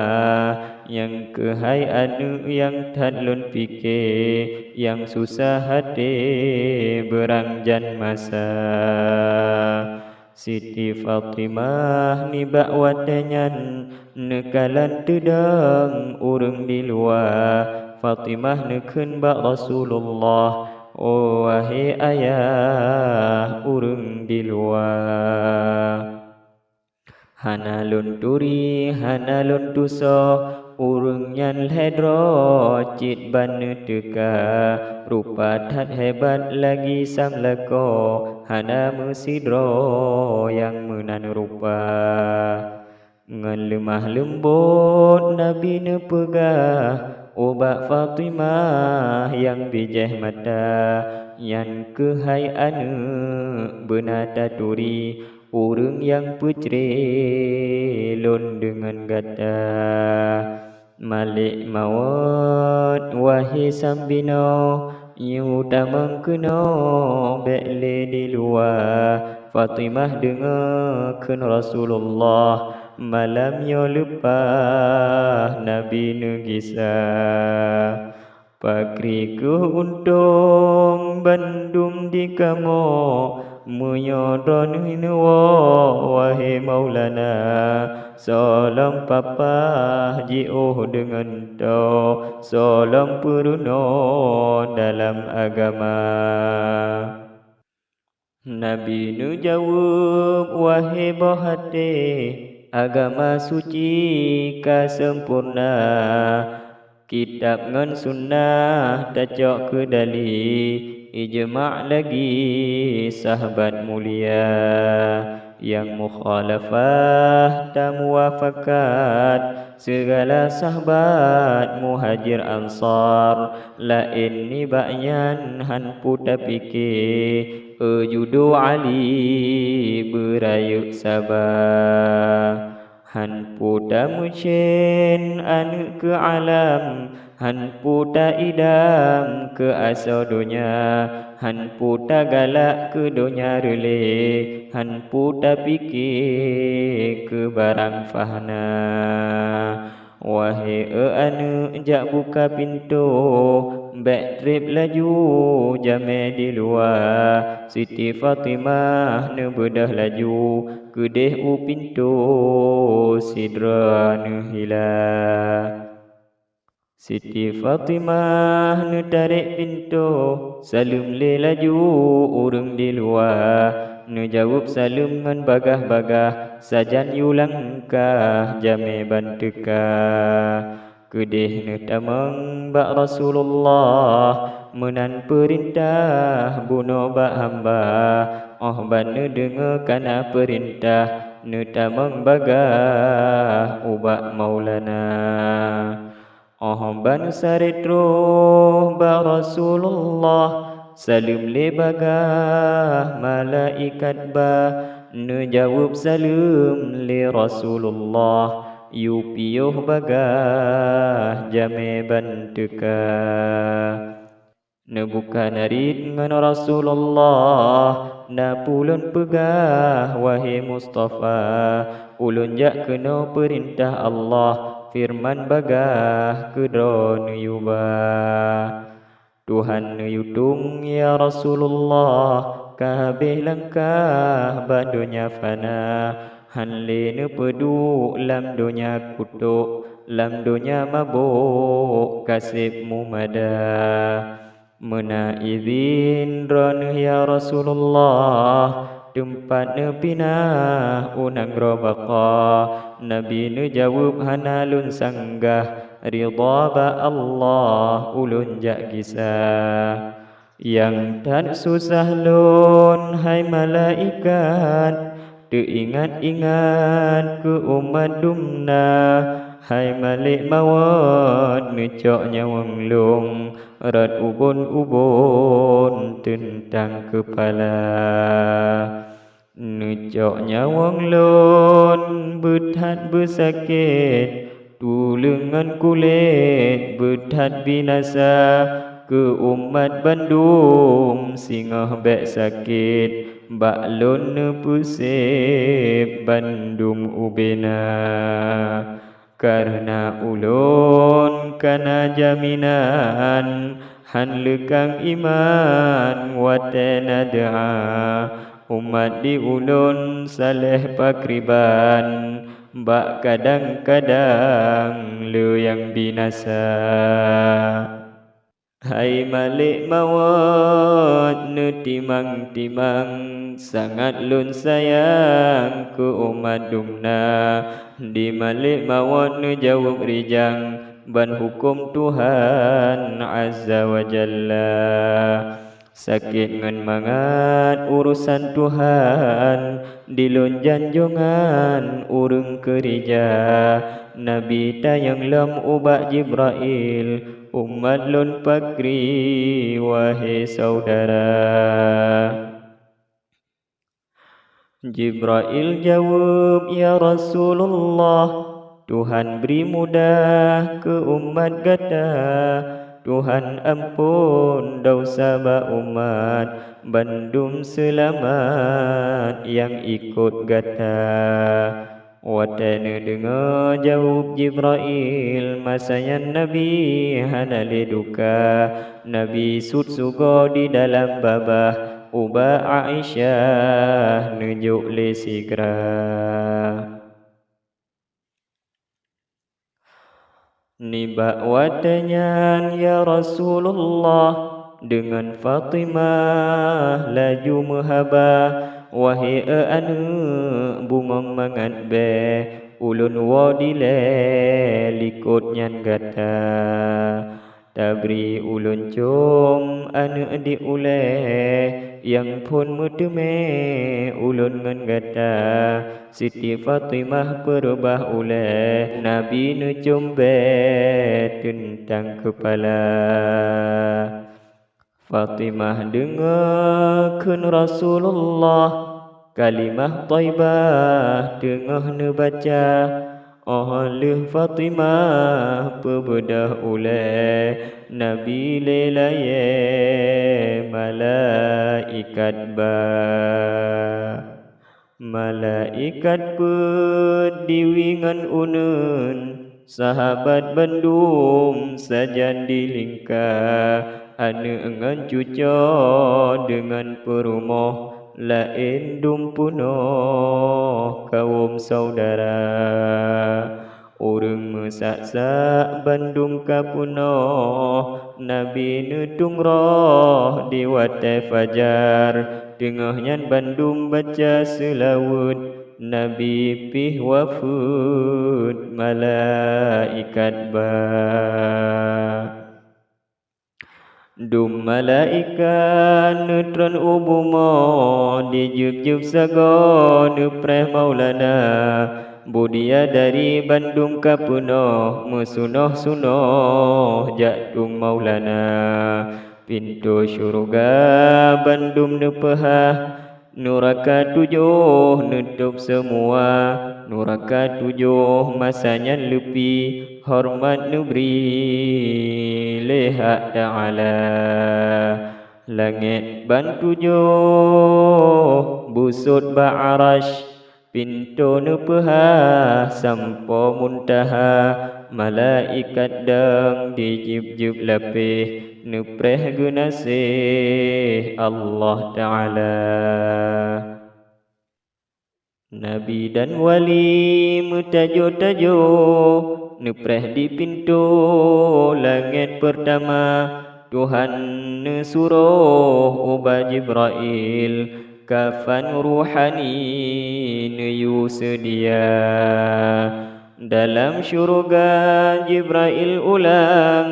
nyang keuhai aneuëk nyang that lôn piké, nyang susah até beurangjan masa. Siti Fatimah nibak watée nyan neukalon teudong ureuëng di luwa. Fatimah neukheun bak Rasulullah, "Oh, wahé ayah ureuëng di luwa! Hana lôn turi, hana lôn tusoe, ureuëng nyan lhée droe cit ban neuteuka. Rupa that hebat lagi sam lakoe, hana meusidroe nyang meunan rupa." Ngon leumah leumbot Nabi neupeugah ubak Fatimah nyang bijéh mata, "Nyan keuhai aneuëk, beuna taturi ureuëng nyang peucre lôn deungon gata. Malek mawöt, wahé sambinoe, yue tamong keunoe bék lé di luwa. Fatimah deungoe kheun Rasulullah, malam nyoe leupah Nabi neugisa. Pakri kheueh untông bandum di kamoe, meunyoe droeneuh neuwoe, wahé Maulana. Soe lom papah jiôh deungon toe, soe lom peurunoe dalam agama. Nabi neujaweueb, wahé boh até, agama suci ka sempurna. Kitab ngon sunnah tacok keu dali, ijma' lagi sahabat mulia. Nyang mukhalafah tamuwafakat, sigala sahabat muhajir ansor. Laén nibak nyan han peue tapike, eu judo Ali beurayeuk saba. Han peue tameucén aneuëk keu alam, han peue taidam keu asoe donya, han peue tagalak keu donya reulée, han peue tapike keu barang fana. Wahé eu aneuëk, jak buka pintoe, bék treb laju jamé di luwa. Siti Fatimah neubeudôh laju, keudeh u pintoe sidroe neuhila. Siti Fatimah neutarek pintoe, saleuem lé laju ureuëng di luwa. Neujaweueb saleuem ngon bagaih-bagaih, sajan yue langkah jamé ban teuka. Keudeh neutamong bak Rasulullah, meunan peurintah bunoe bak hamba. Óh ban neudeungoe kana peurintah, neutamong bagaih ubak Maulana. Óh ban saret troh bak Rasulullah, saleuem lé bagaih malaikat ba. Neujaweueb saleuem lé Rasulullah, yue piôh bagaih jamé ban teuka. Neubuka narit ngon Rasulullah, na peue lôn peugah, wahé Mustafa. Ulôn jak keunoe peurintah Allah, feureuman bagaih keu droeneuh yue ba. Tuhan neuyue tueng, ya Rasulullah, ka habéh langkah bak donya fana. Han lé neupeuduek lam donya kutok, lam donya mabök ka seb mumada. Meuna idhin droeneuh, ya Rasulullah, teumpat neupinah u nanggroe Baqa. Nabi neujaweueb, hana lôn sanggah, ridha bak Allah ulôn jak gisa. Nyang that susah lôn, hai malaikat, teuingat-ingat keu umat dumna. Hai malek mawöt, neucok nyawöng lôn, rot ubon-ubon teuntang keupala. Neucok nyawöng lôn beuthat beusakét, tuleueng ngon kulét beuthat binasa. Keu umat bandum singoh bék sakét, bak lôn neupeuseb bandum ubena. Kareuna ulôn kana jaminan, han leukang iman watée na doá. Umat di ulôn saléh pakriban, bak kadang-kadang le nyang binasa. Hai malek mawöt, neutimang-timang, sangat lôn sayang keu umat dumna. Di malek mawöt neujaweueb rijang ban huköm Tuhan Azza wa Jalla. Sakét ngon mangat urosan Tuhan, di lôn janjongan ureuëng keurija. Nabi tanyong lom ubak Jibrail, umat lôn pakri, wahé syedara? Jibrail jaweueb, "Ya Rasulullah, Tuhan bri mudah keu umat gata. Tuhan amphon desya bak umat, bandum seulamat nyang ikot gata. Watée neudeungoe jaweueb Jibrail, masa nyan Nabi hana lé duka. Nabi sut sugoe di dalam babah, ubak Aisyah neujok lé sigra. Nibak watée nyan, ya Rasulullah, deungon Fatimah laju meuhaba, "Wahé e aneuëk, bungöng mangat bée, ulôn woe dilée likot nyan gata. Tabri ulôn com aneuëk di ulée, nyang phon meuteumé ulôn ngon gata." Siti Fatimah peureubah ulée, Nabi neucom bée teuntang keupala. Fatimah deungoe kheun Rasulullah, kalimah thaibah teungoh neubaca. Óh lheueh Fatimah peubeudôh ulée, Nabi lé layée malaikat ba. Malaikat peuet diwi ngon uneuen, sahabat bandum sajan dilingka, aneuëk ngon cucoe deungon peurumoh, laén dum peunoh kawöm syedara. Ureuëng meusak-sak bandum ka peunoh, Nabi neutung roh di watée fajar. Teungoh nyan bandum baca seulaweuet, Nabi pih wafeuet malaikat ba. Dum malaikat neutron u bumoe, dijeueb-jeueb sagoe neupreh Maulana. Bidadari bandum ka peunoh, meusunoh-sunoh jak tueng Maulana. Pintoe syeuruga bandum neupeuhah, nuraka tujoh neutôb seumua, nuraka tujoh masa nyan leupie, horeumat neubri lé hak Ta'ala. Langét ban tujoh beusôt bak Arasy, pintoe neupeuhah sampoe Muntaha, malaikat dang dijeueb-jeueb lapéh, neupreh geunaséh Allah Ta'ala. Nabi dan wali meutajoh-tajoh, neupreh di pintoe langét peurtama. Tuhan neusuroh ubak Jibrail, kafan ruhani neuyue seudia. Dalam syeuruga Jibrail ulang,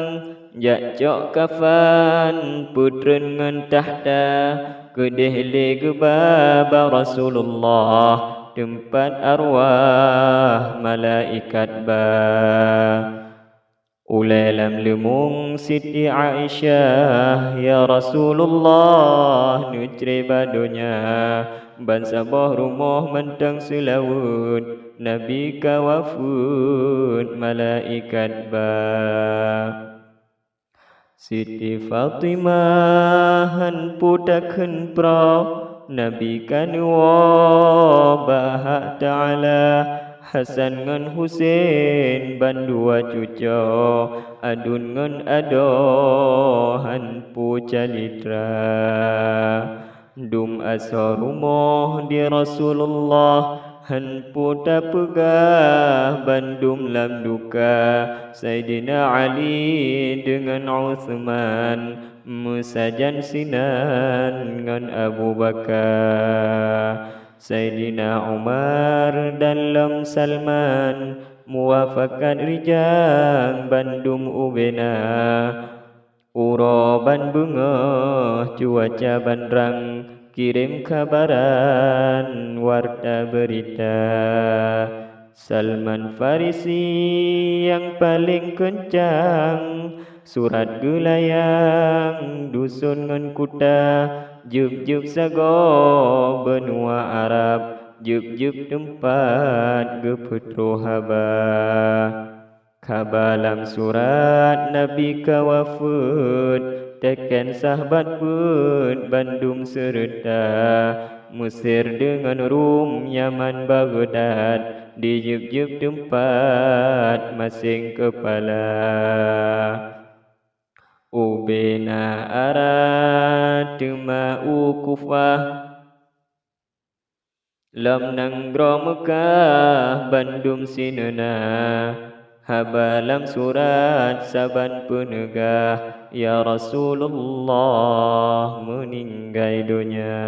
jak cok kafan peutrön ngon takhta, keudeh lé geuba bak Rasulullah, teumpat arwah malaikat ba. Ulée lam leumong Siti Aisyah, ya Rasulullah, neucré bak donya, ban saboh rumoh mantong seulaweuet, Nabi ka wafeuet malaikat ba. Siti Fatimah han peue takheun proh, Nabi ka neuwoe bak hak Ta'ala. Hasan ngon Husein bandua cucoe, aduen ngon adoe han peue calitra. Dum asoe rumoh di Rasulullah, han peue tapeugah bandum lam duka. Saidina Ali deungon Utsman meusajan sinan ngon Abu Bakar. Saidina Umar dan lom Salman muafakat rijang bandum ubena. Uroe ban beungoh, cuaca ban rang, kirém kabaran warta beurita. Salman Farisi nyang paleng keuncang, surat geulayang duson ngon kuta, jeueb-jeueb sagoe beunua Arab, jeueb-jeueb teumpat geupeutroh haba. Haba lam surat Nabi ka wafeuet, teuken sahabat peuet bandum seureuta. Meusir deungon Rum, Yaman, Baghdad, dijeueb-jeueb teumpat maséng keupala. Ubena ara teuma u Kufah, lam nanggroe Meukah bandum sineuna. Haba lam surat saban peuneugah, ya Rasulullah meuninggai donya.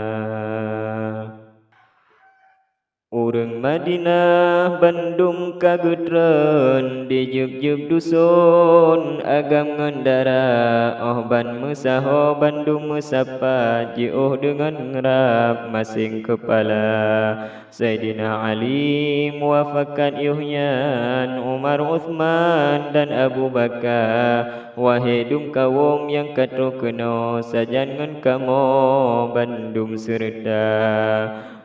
Ureuëng Madinah bandum ka geutreun, dijeueb-jeueb duson agam ngon dara, óh ban meusaho bandum meusapat, jiôh deungon rab maséng keupala. Saidina Ali muwafakat yoh nyan, Umar, Utsman dan Abu Bakar, wahé dum kawöm nyang ka troh keunoe sajan ngon kamoe bandum seureuta.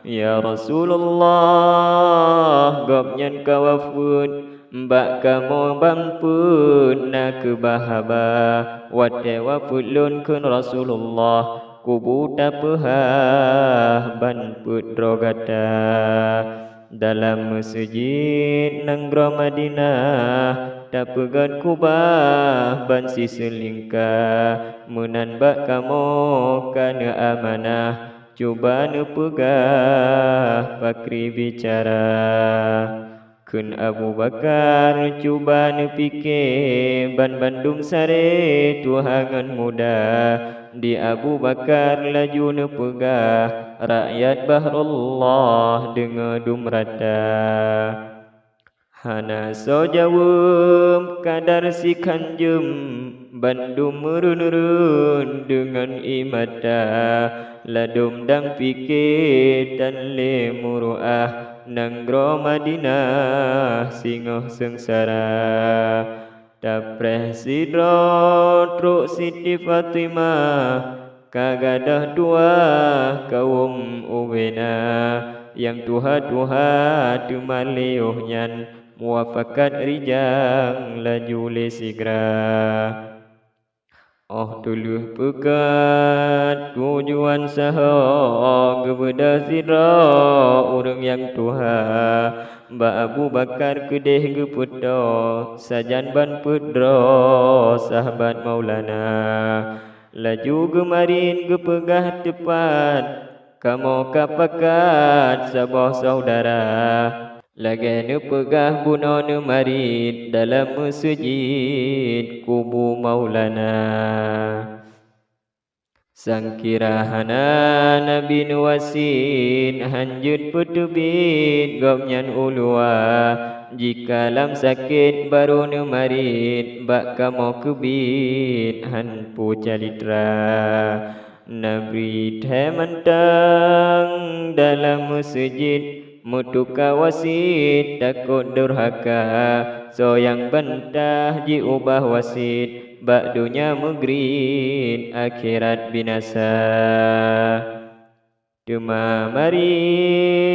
Ya Rasulullah, gobnyan ka wafeuet, bak kamoe ban peuet na keubah haba. Watée wafeuet lôn kheun Rasulullah, kubu tapeuhah ban peuet droe gata. Dalam meuseujid nanggroe Madinah, tapeugét kubah ban siseulingka, meunan bak kamoe ka neuamanah. Cuba neupeugah pakri bicara. Kheun Abu Bakar, cuba neupike, ban bandum saré tuha ngon muda. Di Abu Bakar laju neupeugah, rakyat Bahrullah deungoe dum rata. Hana soe jaweueb kadar sikhan jeuem, bandum meureuneureueng deungon ié mata, ladôm dang pike tan lé meuruah nanggroe Madinah singoh seungsara. Tapreh sidroe trok Siti Fatimah, ka gadôh dua kawöm ubena, nyang tuha-tuha teuma lé yoh nyan muwafakat rijang laju lé sigra. Óh teulheueh peukat tujuan saho, geubeudôh sidroe ureuëng nyang tuha. Bak Abu Bakar keudeh geupeutoe, sajan ban peuet droe sahabat Maulana. Laju geumarit geupeugah teupat, kamoe ka pakat saboh syedara. Lagée neupeugah bunoe neumarit dalam meuseujid kubu Maulana. Sangkira hana Nabi neuwasiet, hán jeuet peuteubiet gobnyan u luwa. Jika lam sakét barô neumarit, bak kamoe keubiet hán peue calitra. Nabi thée mantong dalam meuseujid, meutuka wasiet takot durhaka. Soe nyang bantah jiubah wasiet, bak donya meugrit, akhirat binasa. Teuma marit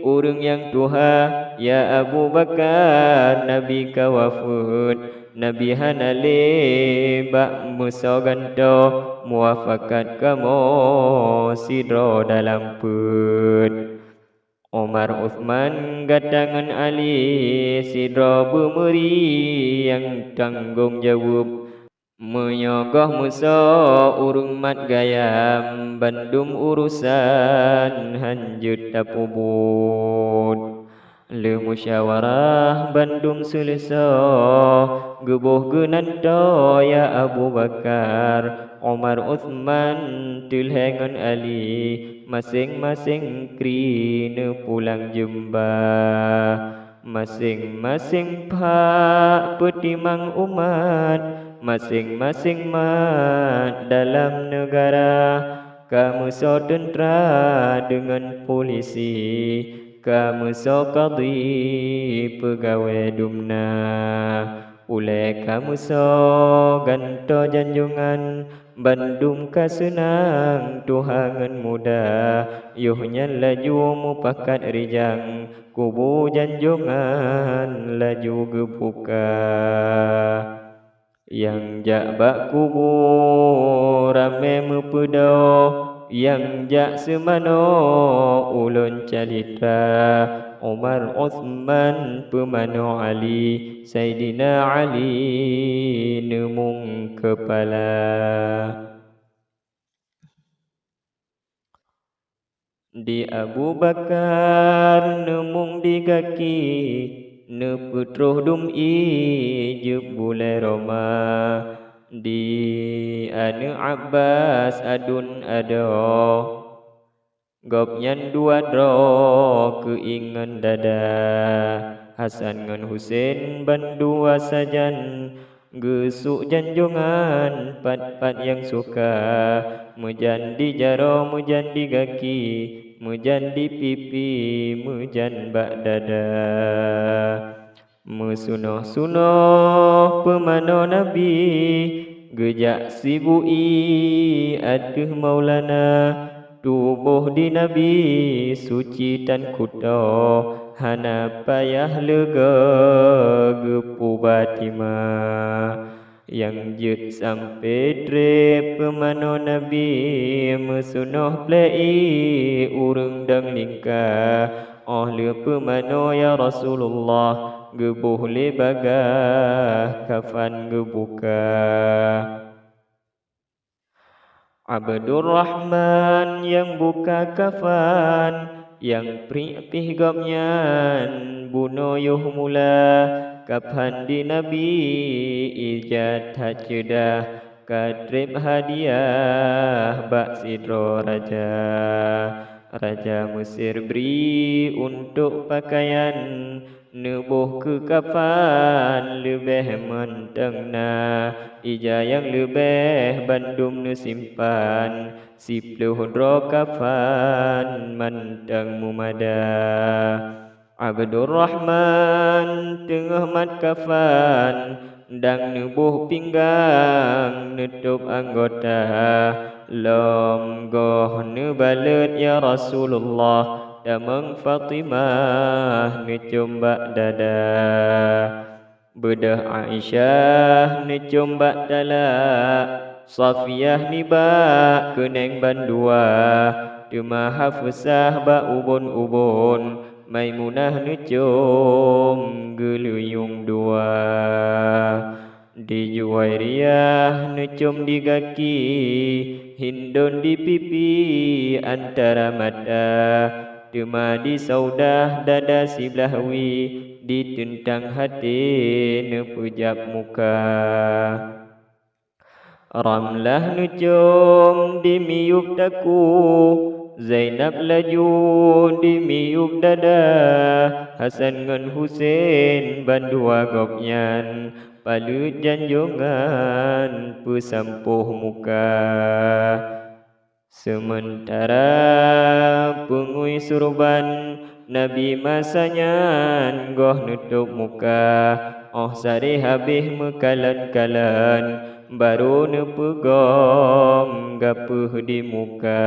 ureuëng nyang tuha, ya Abu Bakar, Nabi ka wafeuet. Nabi hana lé bak meusoe gantoe, muwafakat kamoe sidroe dalam peuet. Umar, Utsman, gata ngon Ali sidroe beumeuri nyang tanggong jaweueb. Meunyoe goh meusoe ureuëng mat gayam, bandum urosan hán jeuet tapeubuet. Lé musyawarah bandum seuleusoe, geuboh geunan toe ya Abu Bakar, Umar, Utsman, teulhée ngon Ali, maséng-maséng kri neupulang jeumba. Maséng-maséng phak peutimang umat, maséng-maséng mat dalam neugara, ka meusoe teuntra deungon pulisi, ka meusoe kadhi peugawée dumna. Ulée ka meusoe gantoe janjongan, bandum ka seunang tuha ngon muda. Yoh nyan laju mupakat rijang, kubu janjongan laju geubuka. Nyang jak bak kubu ramé meupeudoh, nyang jak seumanoe ulôn calitra. Umar, Utsman, peumanoe Ali, Saidina Ali neumong keupala. Di Abu Bakar neumong di gaki, neupeutroh dum ié jeuet bulée roma. Di aneuëk Abbas adun adoe, gobnyan dua droe keu ingon dada. Hasan ngon Husen bandua sajan, geusuk janjongan pat-pat nyang suka. Meujan di jaroe, meujan di gaki, meujan di pipi, meujan bak dada. Meusunoh-sunoh peumanoe Nabi, geujak sibui ateueh Maulana. Tuboh di Nabi suci tan kutoe, hana payah leugoe geupuba tima. Nyang jeuet sampoe treb peumanoe Nabi, meusunoh plei ureuëng dong lingka. Óh lheueh peumanoe, ya Rasulullah, geuboh lé bagah kafan geubuka. Abdurrahman nyang buka kafan, nyang priek pih gobnyan bunoe yoh mula. Kafan di Nabi ija that ceudah, ka treb hadiah bak sidroe raja. Raja Mesir bri untôk pakaian, neuboh keu kafan leubeh mantong na. Ija nyang leubeh bandum neusimpan, siploh droe kafan mantong mumada. Abdurrahman teungoh mat kafan, dang neuboh pinggang, neutôb anggota. Lom goh neubalot, ya Rasulullah, tamong Fatimah neucom bak dada. Beudôh Aisyah neucom bak talak, Safiyah nibak keuneng bandua, teuma Hafsah bak ubon-ubon, Maimunah neucom geuleuyueng dua. Di Juwairiyah neucom di gaki, Hindon di pipi antara mata, teuma di Saudah dada siblah wie, di teuntang haté neupeujab muka. Ramlah neucom di miyueb takue, Zainab laju di miyueb dada, Hasan ngon Husen bandua gobnyan paleuet janjongan peusampôh muka. Seumeuntara peungui surban Nabi masa nyan goh neutôb muka, óh saré habéh meukalon-kalon, barô neupeugom gapeuh di muka.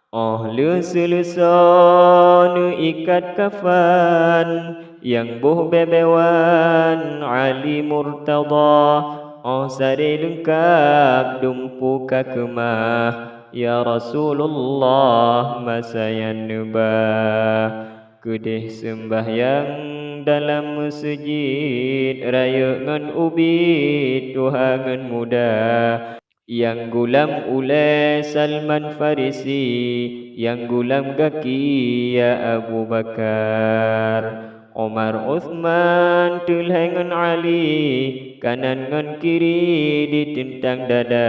Óh lheueh seuleusoe neuikat kafan, nyang boh beubeue wan Ali Murtadha, óh saré leungkab dumpeue ka keumah, ya Rasulullah, masa nyan neuba. Keudeh seumbahyang dalam meuseujid, rayeuk ngon ubit, tuha ngon muda. Nyang gulam ulée Salman Farisi, nyang gulam gaki ya Abu Bakar. Umar, Utsman, teulhée ngon Ali, kanan ngon kiri di teuntang dada.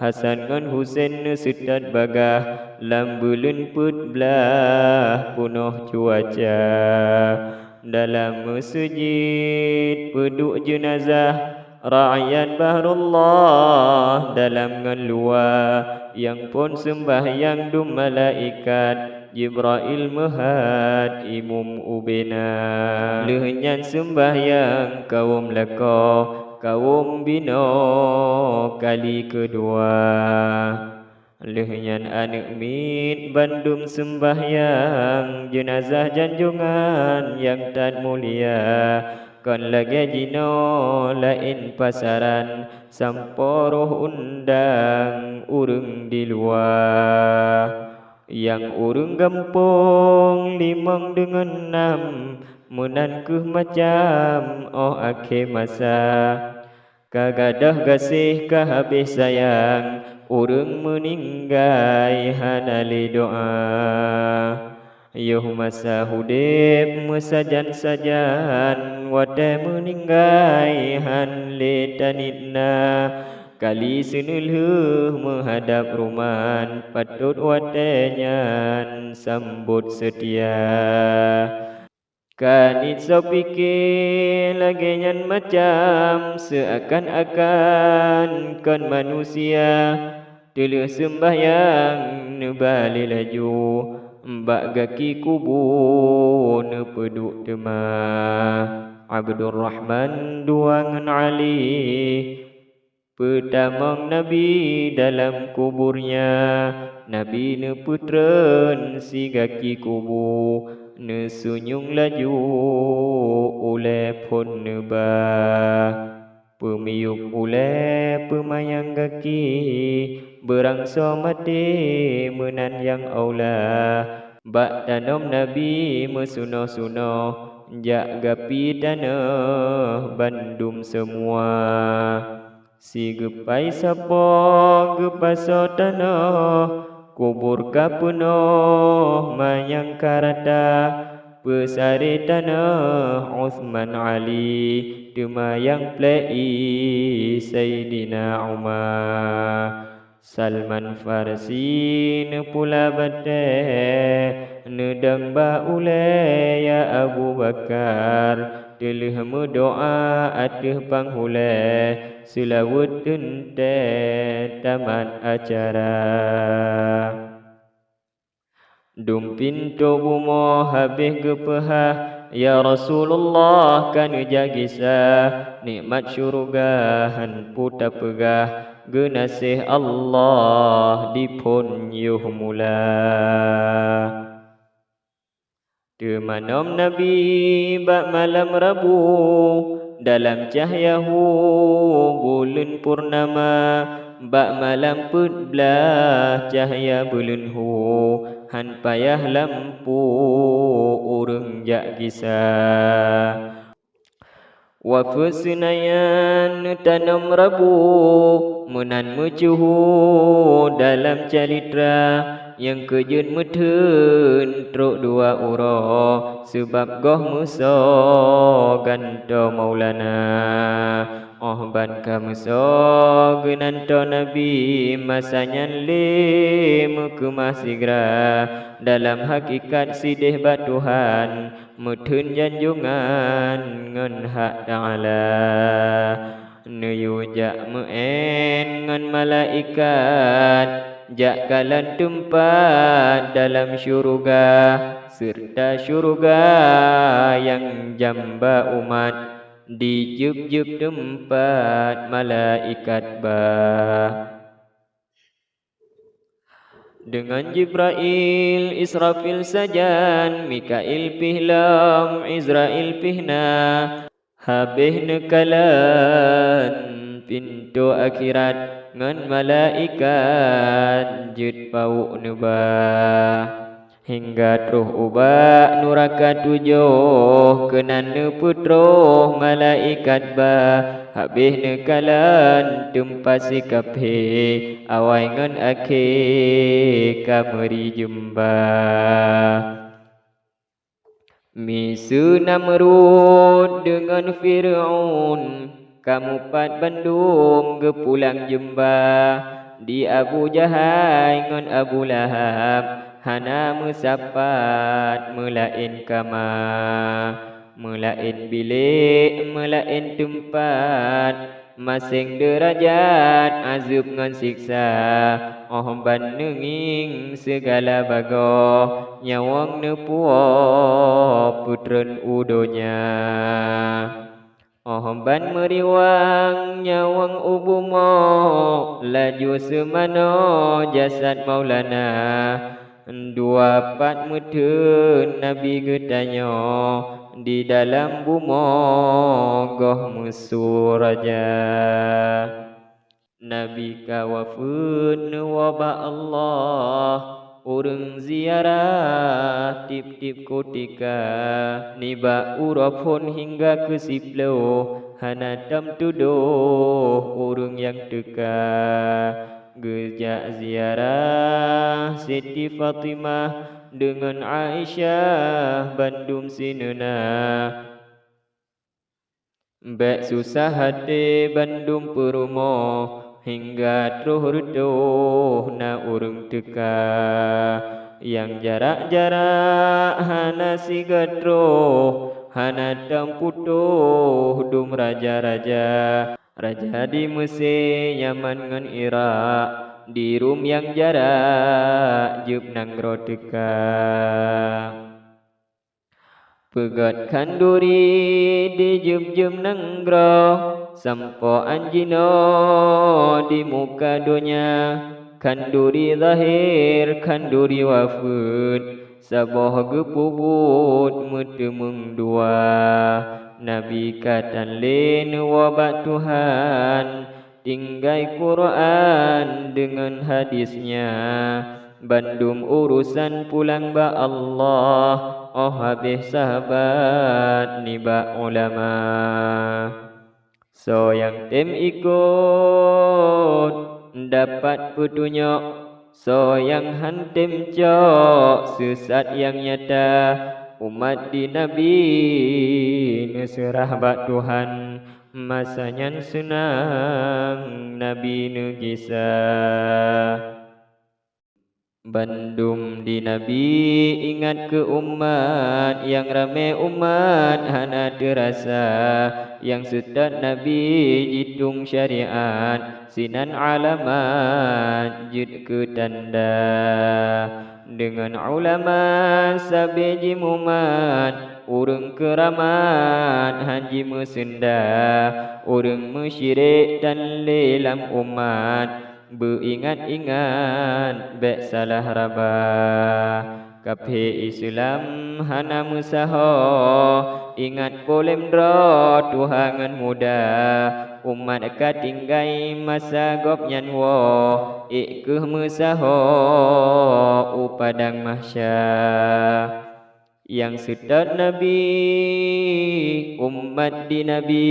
Hasan ngon Husen neuseutôt bagah, lam buleuen peuet blaih peunoh cuaca. Dalam meuseujid peuduek jeunazah, rakyat Bahrullah dalam ngon luwa, nyang phon seumbahyang dum malaikat, Jibrail meuhat imum ubena. Lheueh nyan seumbahyang kawöm lakoe, kawöm binoe kali keudua. Lheueh nyan aneuëk miet bandum seumbahyang, jeunazah janjongan nyang that mulia. Kon lagée jinoe laén pasaran, sampoe roh undang ureuëng di luwa. Nyang ureuëng gampông limong deungon nam, meunan kheueh macam óh akhé masa. Ka gadôh gaséh ka habéh sayang, ureuëng meuninggai hana lé doá. Yoh masa udeb meusajan-sajan, watée meuninggai han lé taniet na. Kali seuneulheueh meuhadab ruman, patot watée nyan sambot seutia. Ka niet soe pike lagée nyan macam, seuakan-akan kon manusia. Teulheueh seumbahyang neuba lé laju, bak gaki kubu neupeuduek teuma. Abdurrahman dua ngon Ali. Peutamong Nabi dalam kuburnya, Nabi neupeutreun sigaki kubu, neusunyueng laju ulée phon neuba. Peumiyueb ulée peumayang gaki, beurangsoe maté meunan nyang aula. Bak tanom Nabi meusunoh-sunoh, jak gapi tanoh bandum seumua. Sigeupai sapoe geupasoe tanoh, kubur ka peunoh manyang ka rata. Peusaré tanoh Utsman Ali, teuma nyang plek ié Saidina Umar. Salman Farsi neupula batée, neudong bak ulée ya Abu Bakar, teulheueh meudoá ateueh panghulée, seulaweuet teuntée tamat acara. Dum pintoe bumoe habéh geupeuhah, ya Rasulullah ka neujak gisa, nikmat syeuruga han peue tapeugah, geunaséh Allah diphon yoh mula. Teumanom Nabi bak malam Rabu, dalam cahya hu buleuen purnama, bak malam peuet blaih cahya buleuen hu, han payah lampu ureuëng jak gisa. Wafeuet Seunayan neutanom Rabu, meunan meucue hu dalam calitra, nyang keujeuet meutheun trok dua uroe, seubab goh meusoe gantoe Maulana. Óh ban ka meusoe geunantoe Nabi, masa nyan lé meukeumah sigra, dalam hakikat sideh bak Tuhan, meutheun janjongan ngon hak Ta'ala. Neuyue jak meu'én ngon malaikat, jak kalon teumpat dalam syeuruga, seureuta syeuruga nyang jamba umat, dijeueb-jeueb teumpat malaikat ba. Deungon Jibrail, Israfil sajan, Mikail pih lom, Izrail pih na. Habéh neukalon pintoe akhirat ngon malaikat jeuet pawok neuba. Hingga troh ubak nuraka tujoh keunan neupeutroh malaikat ba, habéh neukalon teumpat sikaphe awai ngon akhé ka meuri jeumba. Miseue Namrud deungon Fir'aun, kamupat bandum geupulang jeumba. Di Abu Jahai ngon Abu Lahab hana meusapat meulaén kama, meulaén bilék, meulaén teumpat. Maséng deurajat azeueb ngon siksa, óh ban neungieng sigala bagoe, nyawöng neupuwoe peutreun u donya. Óh ban meuriwang nyawöng u bumoe, laju seumanoe jasad Maulana. Dua pat meuteun Nabi geutanyoe, di dalam bumoe goh meusu raja. Nabi ka wafeuet neuwoe bak Allah, ureuëng ziarah tieb-tieb kutika, nibak uroe phon hingga keu siploh, hana tom tudoh ureuëng nyang teuka. Geujak ziarah Siti Fatimah deungon Aisyah bandum sineuna. Bék susah até bandum peurumoh, hingga troh reutôh na ureuëng teuka. Nyang jarak-jarak hana sigoe troh, hana tom putôh dum raja-raja. Raja di Meusé, Yaman ngon Irak, di Rum nyang jarak jeueb nanggroe teuka. Peugöt khanduri di jeueb-jeueb nanggroe, sampoe 'an jinoe di muka donya. Khanduri zahé, khanduri wafeuet, saboh geupeubuet meuteumeung dua. Nabi ka tan lé neuwoe bak Tuhan, tinggai Quran deungon hadisnya. Bandum urosan pulang bak Allah, óh habéh sahabat nibak ulama. Soe nyang tem ikot, dapat peutunyok. Soe nyang han tem cok, seusat nyang nyata. Umat di Nabi neuseurah bak Tuhan, masa nyan seunang Nabi neugisa. Bandum di Nabi ingat keu umat, nyang ramé umat hana teurasa, nyang seutôt Nabi jitueng syariat, sinan alamat jeuet keu tanda. Deungon ulama sabe jimumat, ureuëng keuramat han jimeuseunda, ureuëng meusyirek tan lé lam umat. Beuingat-ingat bék salah raba. Kaphé Islam hana meusaho, ingat polém droe tuha ngon muda. Umat ka tinggai masa gobnyan woe, ék kheueh meusaho u padang mahsya. Nyang seutôt Nabi, umat di Nabi,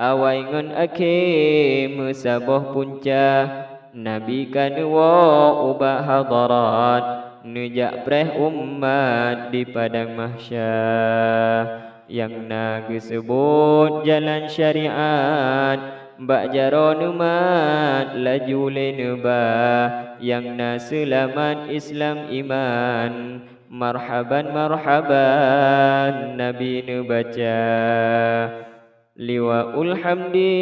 awai ngon akhé meusaboh punca. Nabi ka neuwoe ubak hadarat, neujak preh umat di padang mahsya. Nyang na geuseubut jalan syariat, bak jaroe neumat laju lé neuba. Nyang na seulamat Islam iman, marhaban, marhaban, Nabi neubaca. Liwaul Hamdi,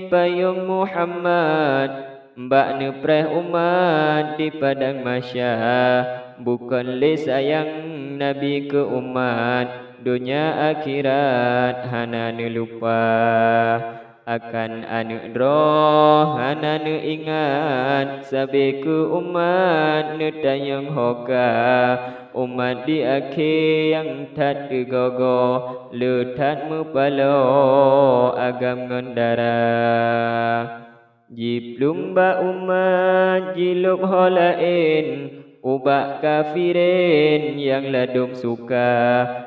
payong Muhammad, bak neupreh umat di padang mahsya. Bukon lé sayang Nabi keu umat, donya akhirat hana neulupa. Akan aneuëk droe hana neuingat, sabe keu umat neutanyong hoka. Umat di akhé nyang that teugogo, le that meupaloe agam ngon dara. Jiplueng bak umat jilôb ho laén, ubak kafirin nyang ladôm suka,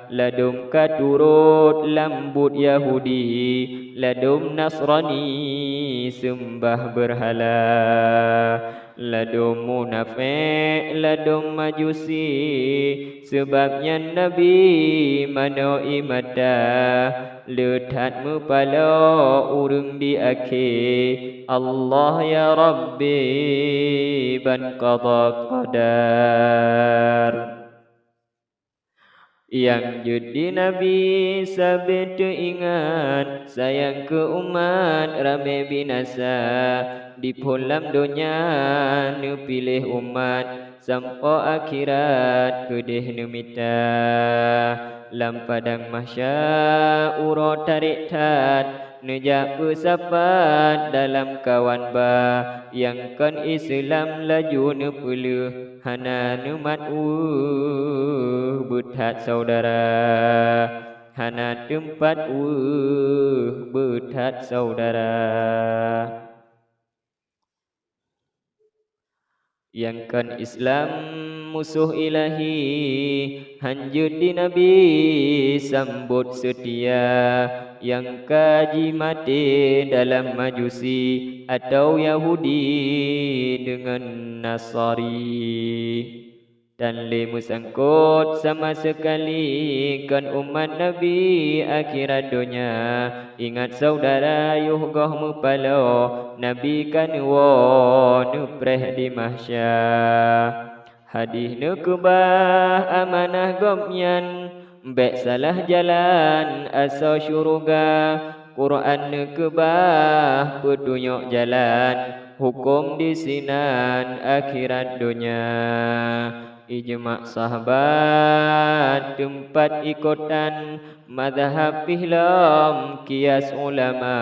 ladôm ka turot lam buet Yahudi, ladôm Nasrani seumbah beurhala, ladôm munafék, ladôm Majusi. Seubab nyan Nabi manoe ie mata, le that meupaloe ureuëng di akhé. Allah ya Rabbi ban qada qadar. Nyang jeuet di Nabi sabe teuingat, sayang keu umat ramé binasa. Di phon lam donya neupiléh umat, sampoe akhirat keudeh neumita. Lam padang mahsya uroe tarek that, neujak peusapat dalam kawan ba. Nyang kon Islam laju neupeuleueh, hana neumat weueh beuthat saudara. Hana teumpat weueh beuthat saudara. Nyang kon Islam musoh Ilahi, hanjeuet di Nabi sambot seutia. Nyang ka jimaté dalam Majusi atau Yahudi deungon Nasari. Tan lé meusangkot sama seukali kon umat Nabi akhirat donya. Ingat saudara, yoh goh meupaloe, Nabi ka neuwoe neupreh di mahsya. Hadih neukeubah amanah gobnyan, bék salah jalan asoe syeuruga. Quran neukeubah peutunyok jalan, huköm disinan akhirat donya. Ijma' sahabat teumpat ikotan, mazhab pih lom kias ulama.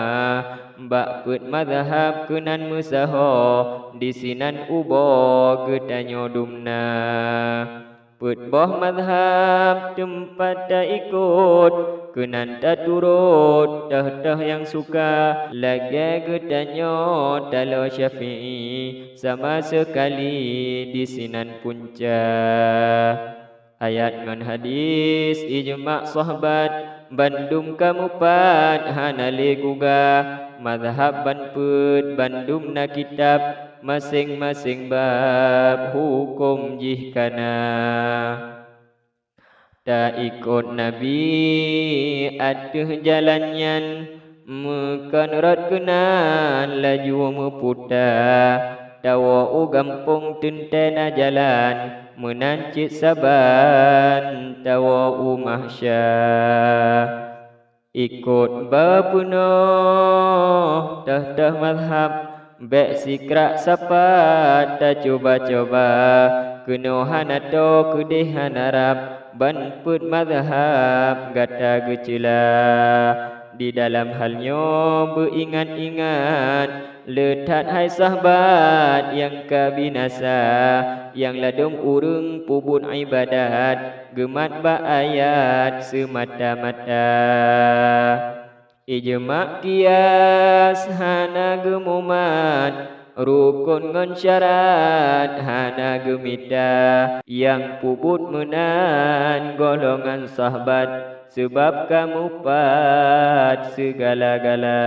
Bak peuet mazhab keunan meusaho, disinan ubo geutanyoe dumna. Peuet boh mazhab teumpat taikot, keunan taturot toh-toh nyang suka. Lagée geutanyoe taloe Syafi'i, sama seukali disinan punca. Ayat ngon hadis, ijma' sahabat, bandum ka mupat hana lé guga. Mazhab ban peuet bandum na kitab, maséng-maséng bab huköm jih kana. Taikot Nabi ateueh jalan nyan, meukon rot keunan laju meuputa. Tawoe u gampông teuntée na jalan, meunan cit saban tawoe u mahsya. Ikot bapeunoh toh-toh mazhab, bék sikrak sapat tacuba-cuba. Keunoe hana toe keudeh hana rab, ban peuet mazhab gata geuceula. Di dalam hal nyoe beuingat-ingat, le that hai sahabat nyang ka binasa, nyang ladôm ureuëng peubuet iébadat, geumat bak ayat seumata-mata. Ijma' kias hana geumumat, rukon ngon syarat hana geumita. Nyang peubuet meunan golongan sahabat, seubab ka mupat seugala-gala.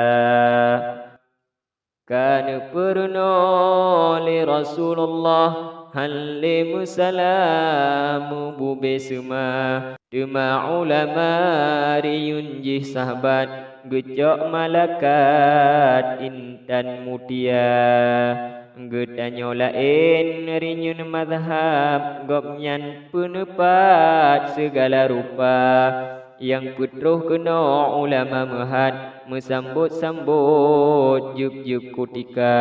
Ka neupeurunoe lé Rasulullah, han lé meusalam meububé seuma. Teuma ulama riyeuen jih sahabat, geucok malakat intan mutia. Geutanyoe laén riyeuen mazhab, gobnyan peuneupat seugala rupa. Nyang peutroh keunoe ulama meuhat, meusambot-sambot jeueb-jeueb kutika.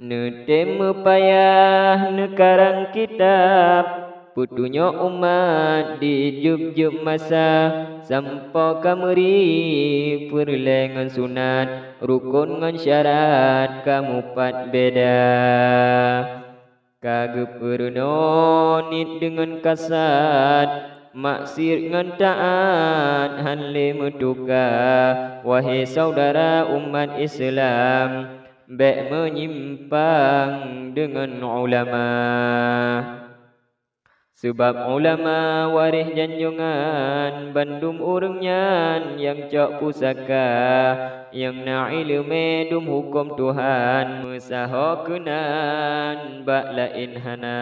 Neutem meupayah neukarang kitab, peutunyok umat di jeueb-jeueb masa, sampoe ka meuri peureulée ngon sunat, rukon ngon syarat ka mupat beda. Ka geupeurunoe niet deungon kasat, maksiet ngon taát han lé meutuka. Wahé syedara umat Islam, bék meunyimpang deungon ulama. Seubab ulama waréh janjongan, bandum ureuëng nyan nyang cok pusaka, nyang na iéleumé dum huköm Tuhan, meusaho keunan bak laén hana.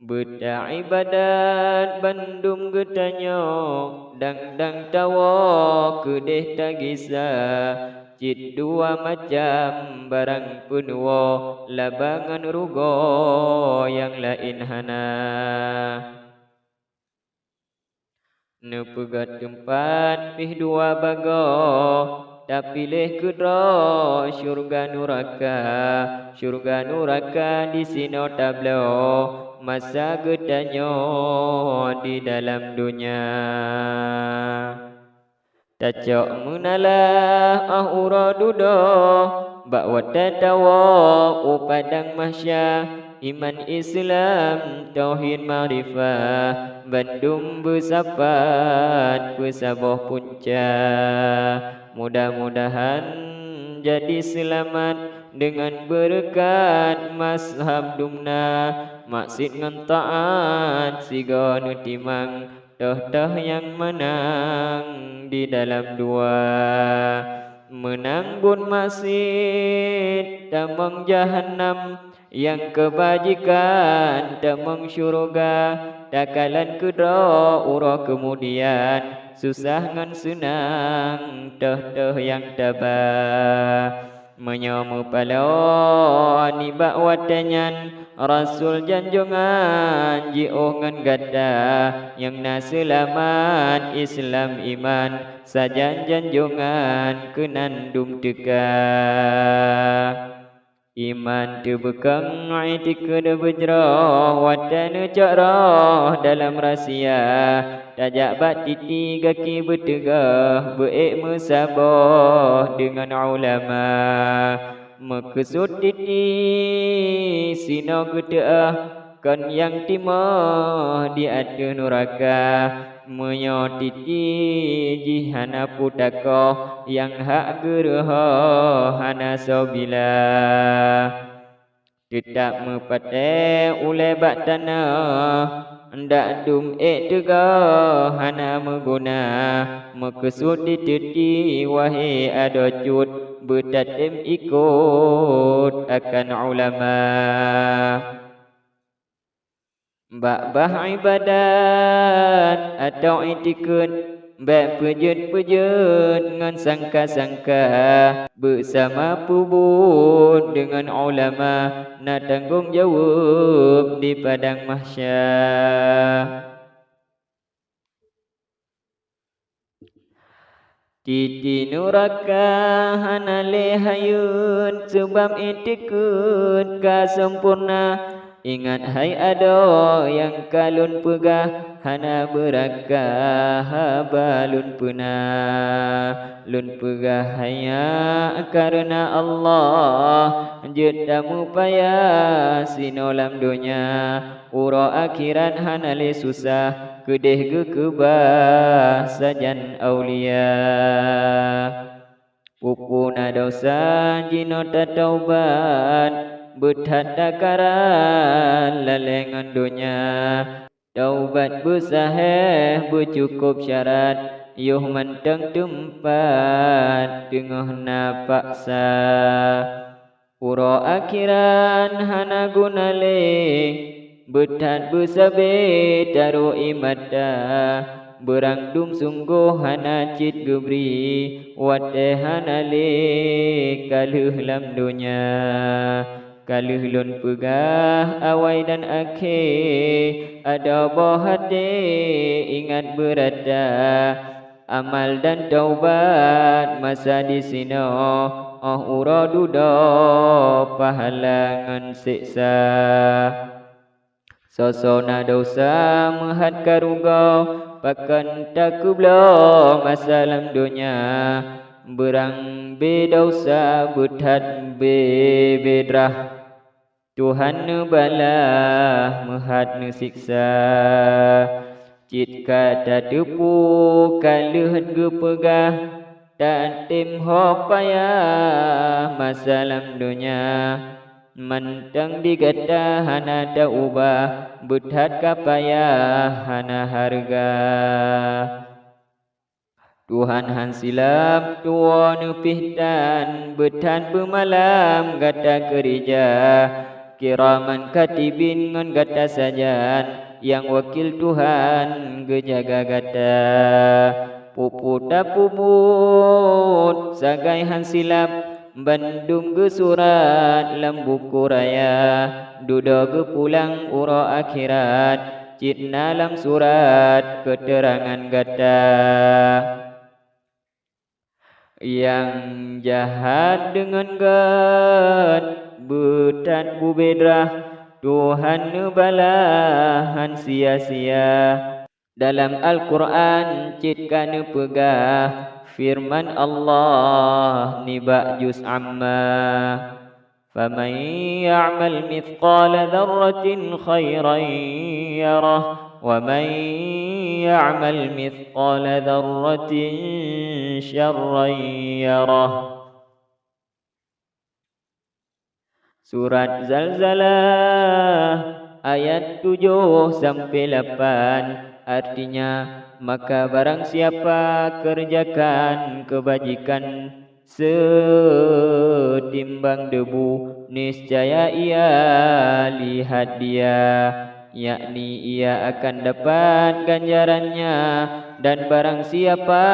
Beutaiébadat bandum geutanyoe, dang-dang tawoe keudeh tagisa, cit dua macam barang peunuwoe, laba ngon rugoe nyang laén hana. Neupeugét teumpat pih dua bagoe, tapiléh keudroe syeuruga nuraka. Syeuruga nuraka disinoe tabloe masa geutanyoe di dalam donya. Tacok meunalah 'oh uroe dudoe, bak watée tawoe u padang mahsya, iman Islam, tauhid, makrifah, bandum beusapat peusaboh punca. Mudah-mudahan jadi seulamat deungon beureukat mazhab dumna, maksiet ngon taát sigoe neutimang, toh-toh nyang meunang di dalam dua. Meunang buet maksiet tamong jahanam, nyang keubajikan tamong syeuruga, takalon keudroe uroe keumudian, susah ngon seunang, toh-toh nyang taba. Meunyoe meupaloe nibak watée nyan, Rasul janjongan jiôh ngon gata, nyang na seulamat Islam iman, sajan janjongan keunan dum teuka. Iman teubeukong, itikeuet beujroh, watée neucok roh dalam rahsia, tajak bak titi gaki beuteugah, beu-ék meusaboh deungon ulama. Meukeusut titi sinoe geuteu'oh, kon nyang timoh di ateueh nuraka. Meunyoe titi jih hana peue takoh, nyang hak geureuhoh hana soe bila. Teutab meupatéh ulée bak tanoh, ndak dum ék teugoh hana meuguna. Meukeusut diteuti, wahé adoe cut, beutatem ikot akan ulama. Bak bah iébadat atawa itikeuet, bék peujeuet-peujeuet ngon sangka-sangka. Beusama peubuet deungon ulama, na tanggong jaweueb di padang mahsya. Titi nuraka hana lé hayeuet, seubab itikeuet ka sampoereuna. Ingat hai adoe nyang ka lôn peugah, hana beuraka haba lôn peuna. Lôn peugah hai nyan kareuna Allah, jeuet tameupaya sinoe lam donya. Uroe akhirat hana lé susah, keudeh geukeubah sajan aulia. Peue-peue na desya jinoe tataubat, beuthat takaran lalée ngon donya. Taubat beusahéh beucukôb syarat, yoh mantong teumpat teungoh na paksa. Uroe akhirat hana guna lé, beuthat beusabe taroh ie mata. Beurang dum sunggoh hana cit geubri, watée hana lé ka lheueh lam donya. Ka lheueh lôn peugah awai dan akhé, adoe boh até ingat beurata. Amal dan taubat masa disinoe, 'oh uroe dudoe pahala ngon seksa. Soe-soe na desya meuhat ka rugoe, pakon takeubloe masa lam donya. Beurang bé desya beuthat bé-bé drah. Tuhan neubalah meuhat neuseksa. Cit ka tateupeue ka lheueh geupeugah, tatem ho payah masa lam donya. Mantong di gata hana taubah, beuthat ka payah hana hareuga. Tuhan han silap tuwoe neupih tan, beuthat beumalam gata keurija. Kiraman katibin ngon gata sajan, nyang wakil Tuhan geujaga gata. Peue-peue tapeubuet sagai han silap, bandum geusurat lam buku raya. Dudoe geupulang uroe akhirat, cit na lam surat keuteurangan gata. Nyang jahat deungon gét, beutat bubé drah, Tuhan neubalaih hán sia-sia. Dalam Al-Qur'an cit ka neupeugah feureuman Allah nibak juz Amma, "Faman ya'mal mithqala dzarratin khairan yarah, wa man ya'mal mithqala dzarratin syarran yarah." Surat Zalzalah ayat tujoh sampoe lapan, artinya, maka barang siapa keureujakan keubajikan seutimbang debu, niscaya ia lihat dia, yakni ia akan dapat ganjarannya, dan barang siapa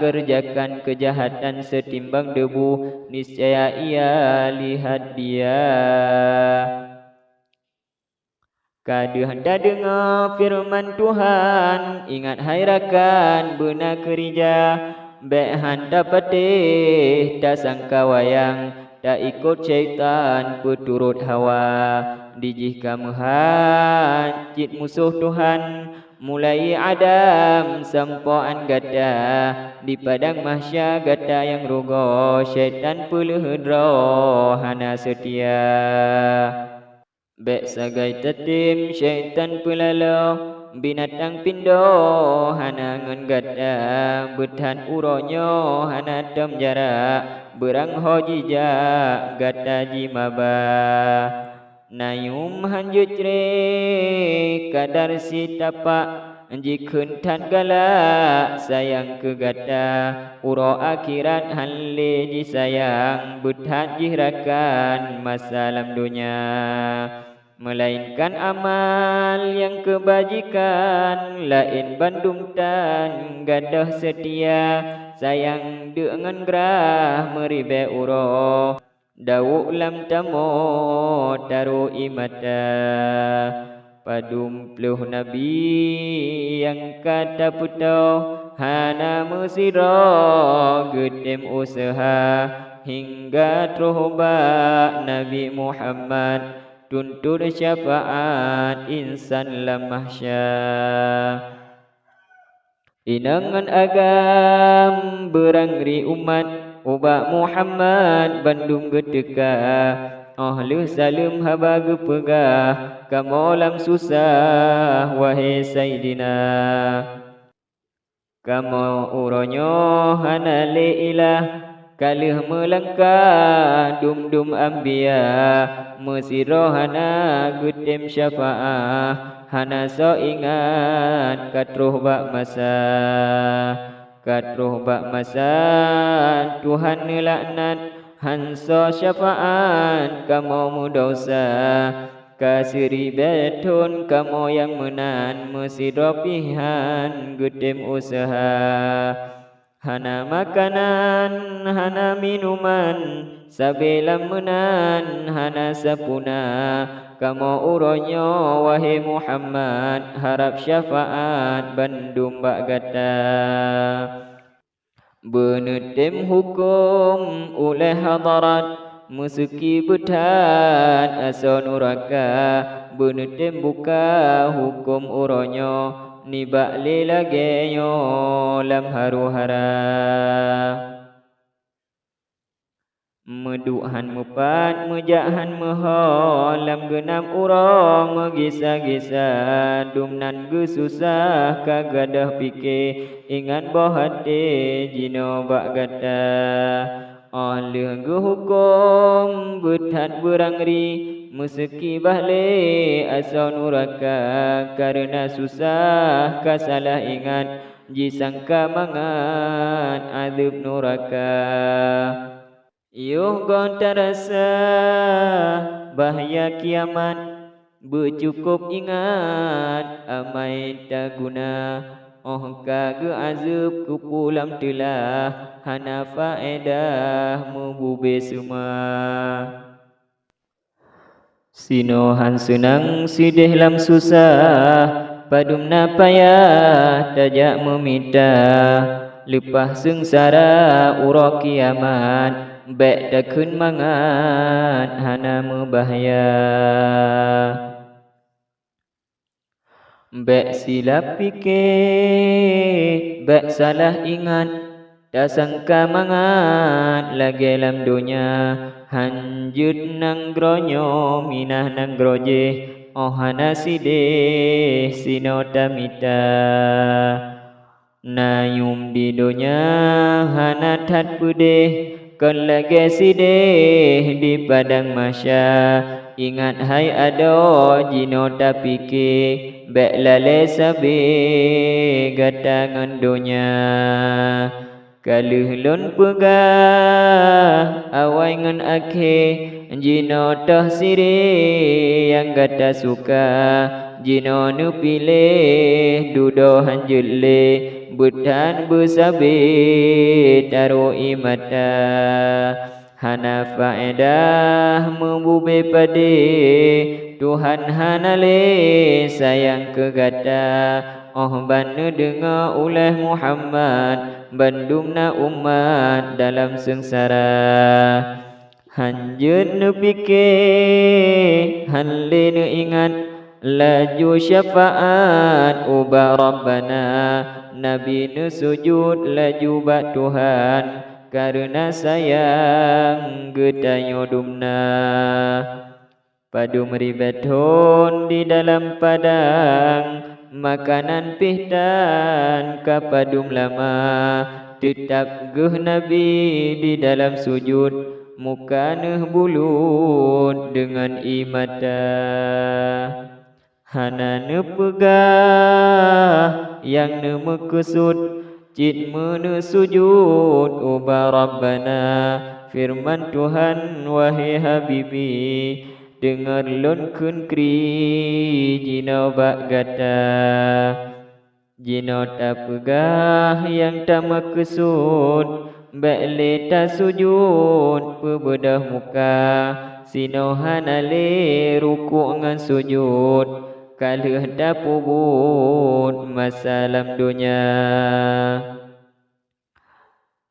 keureujakan keujahatan seutimbang debu, niscaya ia lihat dia. Ka deuh tadeungoe feureuman Tuhan, ingat hai rakan beuna keurija, bék hán tapatéh tasangka wayang, taikot syaitan peuturot hawa. Dijih ka meuhat cit musoh Tuhan, mulai Adam sampoe án gata, di padang mahsya gata nyang rugoe, syaitan peuleuh droe hana seutia. Bék sagai tatem syaitan peulaloe, binatang pindo hana ngon gata, beutat uroe nyoe hana tom jarak, beurangho jijak gata jimaba. Nayum hán jeuet cre, kadar sitapak, jikheun that galak sayang keu gata, uroe akhirat hán lé jisayang, beutat jih rakan masa lam donya. Meulainkan amal nyang keubajikan laén bandum tan gadôh seutia, sayang deuk ngon grah meuribée uroe. Dawok lam tamoe taroe ie mata, padum ploh nabi nyang ka tapeutoe, hana meusidroe geutem useuha, hingga troh bak Nabi Muhammad tuntot syafaat insan lam mahsya. Inong ngon agam beurangri umat ubak Muhammad bandum geuteuka, óh lheueh saleuem haba geupeugah, kamoe lam susah, wahé Saidina. Kamoe uroe nyoe hana lé ilah, ka lheueh meulangkah dum-dum anbiya, meusidroe hana geutem syafaah, hana soe ingat ka troh bak masa. Ka troh bak masa Tuhan neulaknat, hán soe syafaat kamoe meudesya. Ka siribée thon kamoe nyang meunan, meusidroe pih hán geutem useuha. Hana makanan, hana minuman, sabe lam meunan hana sapuna. Kamoe uroe nyoe, wahé Muhammad, harab syafaat bandum bak gata. Beuneutem huköm ulée hadarat, meuseuki beuthat asoe nuraka, beuneutem buka huköm uroe nyoe, nibak lé lagée nyoe lam haru hara. Meuduek hán meupat, meujak hán meuho, lam geunab uroe meugisa-gisa, dum nan geususah ka gadôh pike, ingat boh até jinoe bak gata. Óh lheueh geuhuköm beuthat beurangri, meuseuki bah lé asoe nuraka, kareuna susah ka salah ingat, jisangka mangat azeub nuraka. Yoh goe tarasa bahya kiamat, beucukôp ingat amai taguna, óh ka geuazeub keupulam teulah, hana faedah meubube seuma. Sinoe hán seunang sideh lam susah, Padum na payah tajak meumita, leupah seungsara uroe kiamat, bék takheun mangat hana meubahya. Bék silap pike, bék salah ingat, tasangka mangat lagée lam donya, hanjeuet nanggroe nyoe minah nanggroe jéh, óh hana sideh sinoe tamita. Na yuem di donya hana that peudeh, kon lagée sideh di padang mahsya. Ingat hai adoe jinoe tapike, bék lalée sabe gata ngon donya. Ka lheueh lôn peugah awai ngon akhé, jinoe toh sirée nyang gata suka. Jinoe neupiléh dudoe hanjeuet lé, beutan beusabe taroe ié mata. Hana faedah meubube padé, Tuhan hana lé sayang keu gata. Óh ban neudeungoe ulée Muhammad, bandum na umat dalam seungsara. Hanjeuet neupike, han lé neuingat, laju syafaat ubak Rabbana. Nabi neusujut laju bak Tuhan, kareuna sayang geutanyoe dumna. Padum ribée thon di dalam padang, makanan pih tan ka padum lama. Teutab geuh Nabi di dalam sujut, muka neuh bulut deungon ié mata. Hana neupeugah nyang neumeukeusut, cit meuneusujut ubak Rabbana. Feureuman Tuhan, "Wahé Habibi, deungoe lôn kheun kri jinoe bak gata." Jinoe tapeugah nyang tameukeusut, bék lé tasujut peubeudôh muka. Sinoe hana lé rukuk ngon sujut, ka lheueh tapeubuet masa lam donya.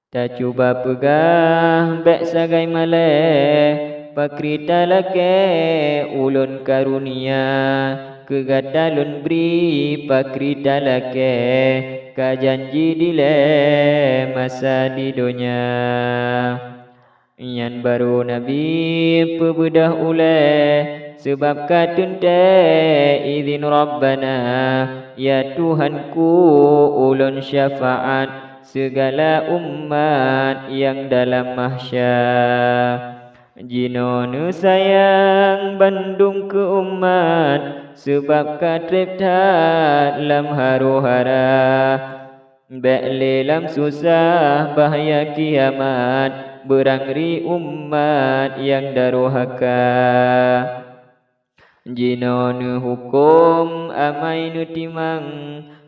Tacuba peugah bék sagai malée, pakri talakée ulôn karunia. Keu gata lôn bri pakri talakée, ka janji dilée masa di donya. Nyan barô Nabi peubeudôh ulée, seubab ka teuntée idhin Rabbana, "Ya Tuhanku, ulôn syafaat sigala umat nyang dalam mahsya." Jinoe neusayang bandum keu umat, seubab ka treb that lam harô-hara. Bék lé lam susah bahya kiamat, beurangri umat nyang darohaka. Jinoe neuhuköm amai neutimang,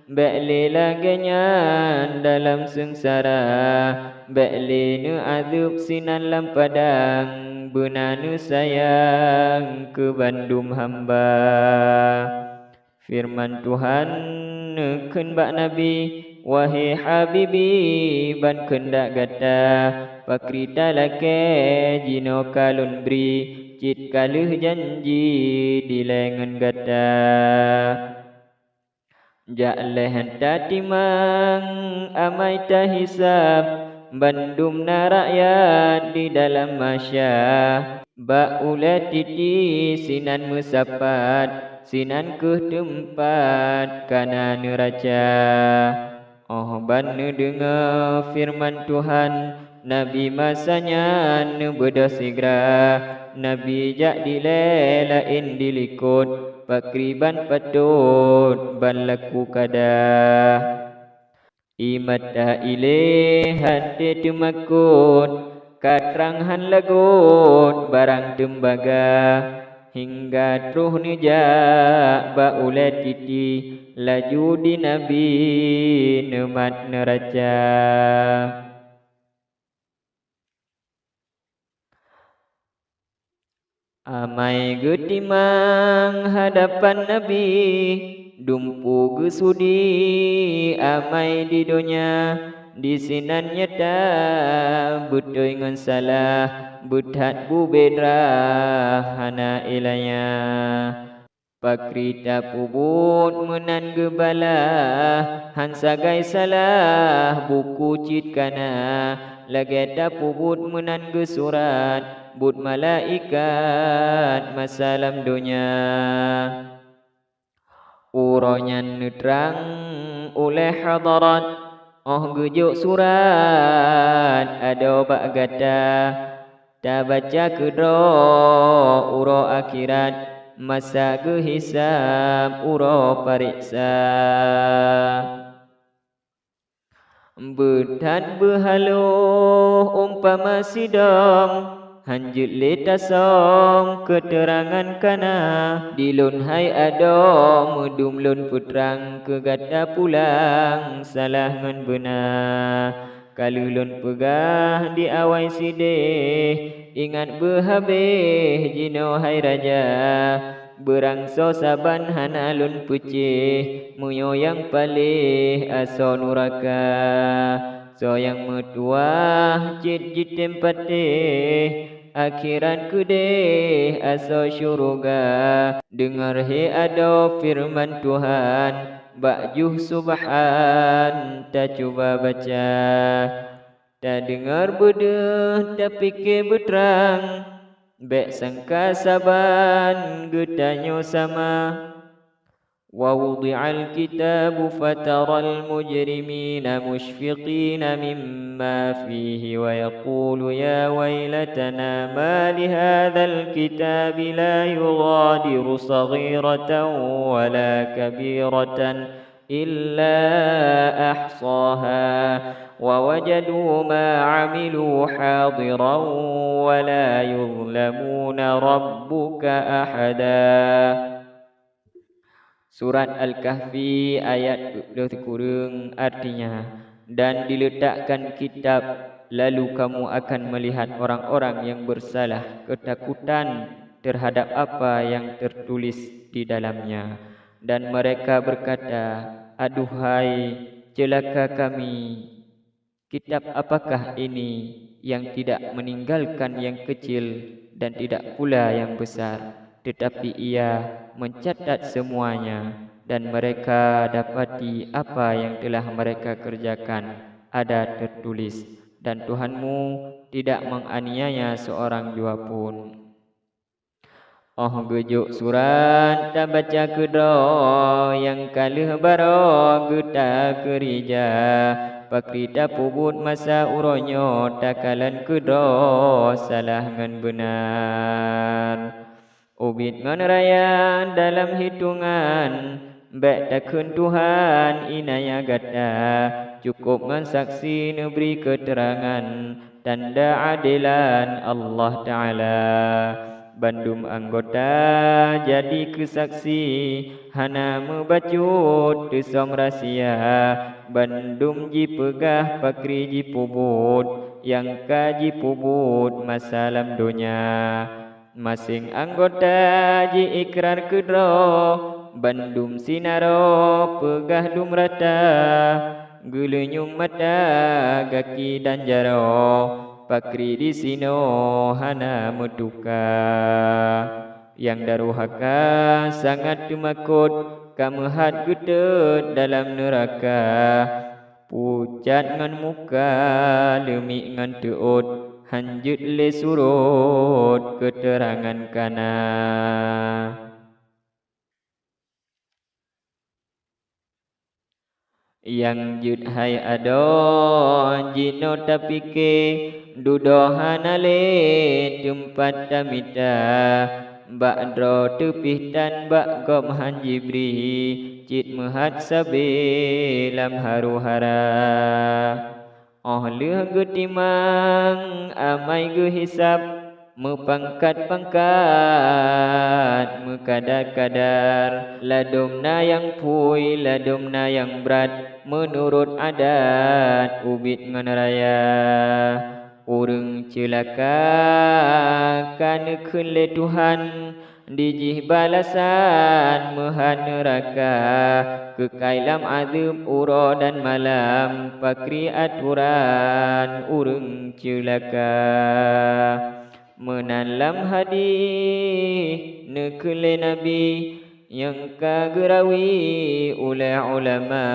bék lé lagée nyan dalam seungsara. Bék lé neuadeueb sinan lam padang, beuna neusayang keu bandum hamba. Feureuman Tuhan neukheun bak Nabi, "Wahé Habibi, ban keundak gata, pakri talakée jinoe ka lôn bri, cit ka lheueh janji dilée ngon gata." Jak lheueh tatimang amai tahisab, bandum na rakyat di dalam mahsya. Bak ulée titi sinan meusapat, sinan kheueh teumpat ka na neuraca. Óh ban neudeungoe feureuman Tuhan, Nabi masa nyan neubeudôh sigra. Nabi jak dilée laén dilikot, pakriban patot ban laku kada. Ié mata ilée han teumakot, ka trang han lagot barang teumbaga. Hingga troh neujak bak ulée titi, laju di Nabi neumat neuraca. Amai geutimang hadapan Nabi, Dumpeue geusudi amai di donya, disinan nyata beutôi ngon salah, beuthat bubedra hana ilanya. Pakri tapeubuet meunan geubalah, han sagai salah buku cit kana, lagée tapeubuet meunan geusurat buet malaikat masa lam donya. Uroe nyan neutrang ulée hadarat, óh geujok surat adoe bak gata, tabaca keudroe uroe akhirat, masa geuhisab uroe pareksa. Beuthat beuhaloh umpama sidong, han jeuet lé tasöm keuteurangan kana. Di lôn hai adoe meudum lôn peutrang keu gata pulang salah ngon beuna. Ka lheueh lôn peugah di awai sideh, ingat beuhabéh jinoe hai raja. Beurangsoe saban hana lôn peucéh, meunyoe nyang paléh asoe nuraka. Soe nyang meutuwah cit jitem patéh, akhirat keudeh asoe syeuruga. Deungoe he adoe feureuman Tuhan, bak juh subhan tacuba baca. Tadeungoe beudeuh, tapike beutrang, bék sangka saban geutanyoe sama. ووضع الكتاب فترى المجرمين مشفقين مما فيه ويقول يا ويلتنا ما لهذا الكتاب لا يغادر صغيرة ولا كبيرة إلا أحصاها ووجدوا ما عملوا حاضرا ولا يظلمون ربك أحدا. Surat Al-Kahfi ayat dua puluh sikureueng, artinya, dan diletakkan kitab, lalu kamu akan melihat orang-orang yang bersalah ketakutan terhadap apa yang tertulis di dalamnya. Dan mereka berkata, "Aduhai, celaka kami! Kitab apakah ini yang tidak meninggalkan yang kecil dan tidak pula yang besar, tetapi ia mencatat semuanya, dan mereka dapati apa yang telah mereka kerjakan ada tertulis, dan Tuhanmu tidak menganiaya seorang jua pun." Óh geujok surat tabaca keudroe nyang ka lheueh baroe geuta keurija, pakri tapeubuet masa uroe nyoe takalon keudroe salah ngon beunar. Ubit ngon raya dalam hitongan, bék takheun Tuhan inaya gata, cukôp ngon saksi neubri keuteurangan tanda adelan Allah Taala. Bandum anggota jadi keusaksi, hana meubacut teusöm rahsia, bandum jipeugah pakri jipeubuet nyang ka jipeubuet masa lam donya. Maséng anggota ji-ikrar keudroe, bandum sinaroe peugah dum rata, geuleunyueng mata, gaki dan jaroe, pakri disinoe hana meutuka. Nyang daruhaka sangat teumakot, ka meuhat geutot dalam neuraka. Pucat ngon muka, leumiek ngon teuôt, han jeuet lé surot keuteurangan kana. Nyang jeuet hai adoe jinoe tapike, dudoe hana lé teumpat tamita. Bak droe teupih tan bak gob han jibri, cit meuhat sabe lam haru-hara. Óh lheueh geutimang amai geuhisab, meupangkat-pangkat, meukadar-kadar, ladôm na nyang phui, ladôm na nyang brat, meunurot adat ubit ngon raya. Ureuëng ceulaka ka neukheun lé Tuhan, Dijih balasan meuhan neuraka, keukai lam azeueb uroe dan malam, pakri atoran ureuëng ceulaka. Meunan lam hadih neukheun lé Nabi nyang ka geurawi ulée ulama,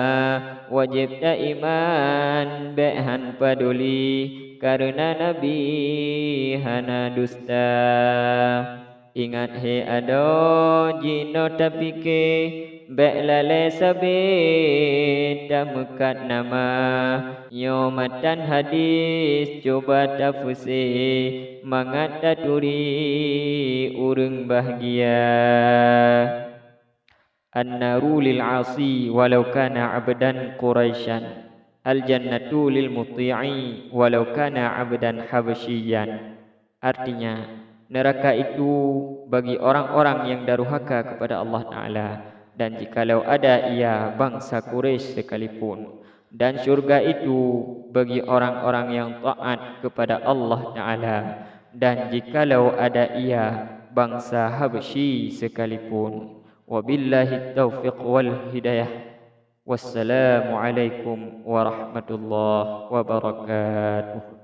wajéb taiman bék han paduli, kareuna Nabi hana dusta. Ingat he adoe jinoe tapike, bék lalée sabe tameukat nama. Nyoe matan hadis cuba tapeuseue, mangat taturi ureuëng bahgia. An-naru lil 'asi walau kana 'abdan Quraisyan, al-jannatu lil muti'i walau kana 'abdan Habasyiyan. Artinya, neraka itu bagi orang-orang yang durhaka kepada Allah Taala, dan jikalau ada ia bangsa Quraisy sekalipun, dan syurga itu bagi orang-orang yang taat kepada Allah Taala, dan jikalau ada ia bangsa Habasyi sekalipun. Wabillahi taufiq wal hidayah. Wassalamualaikum warahmatullahi wabarakatuh.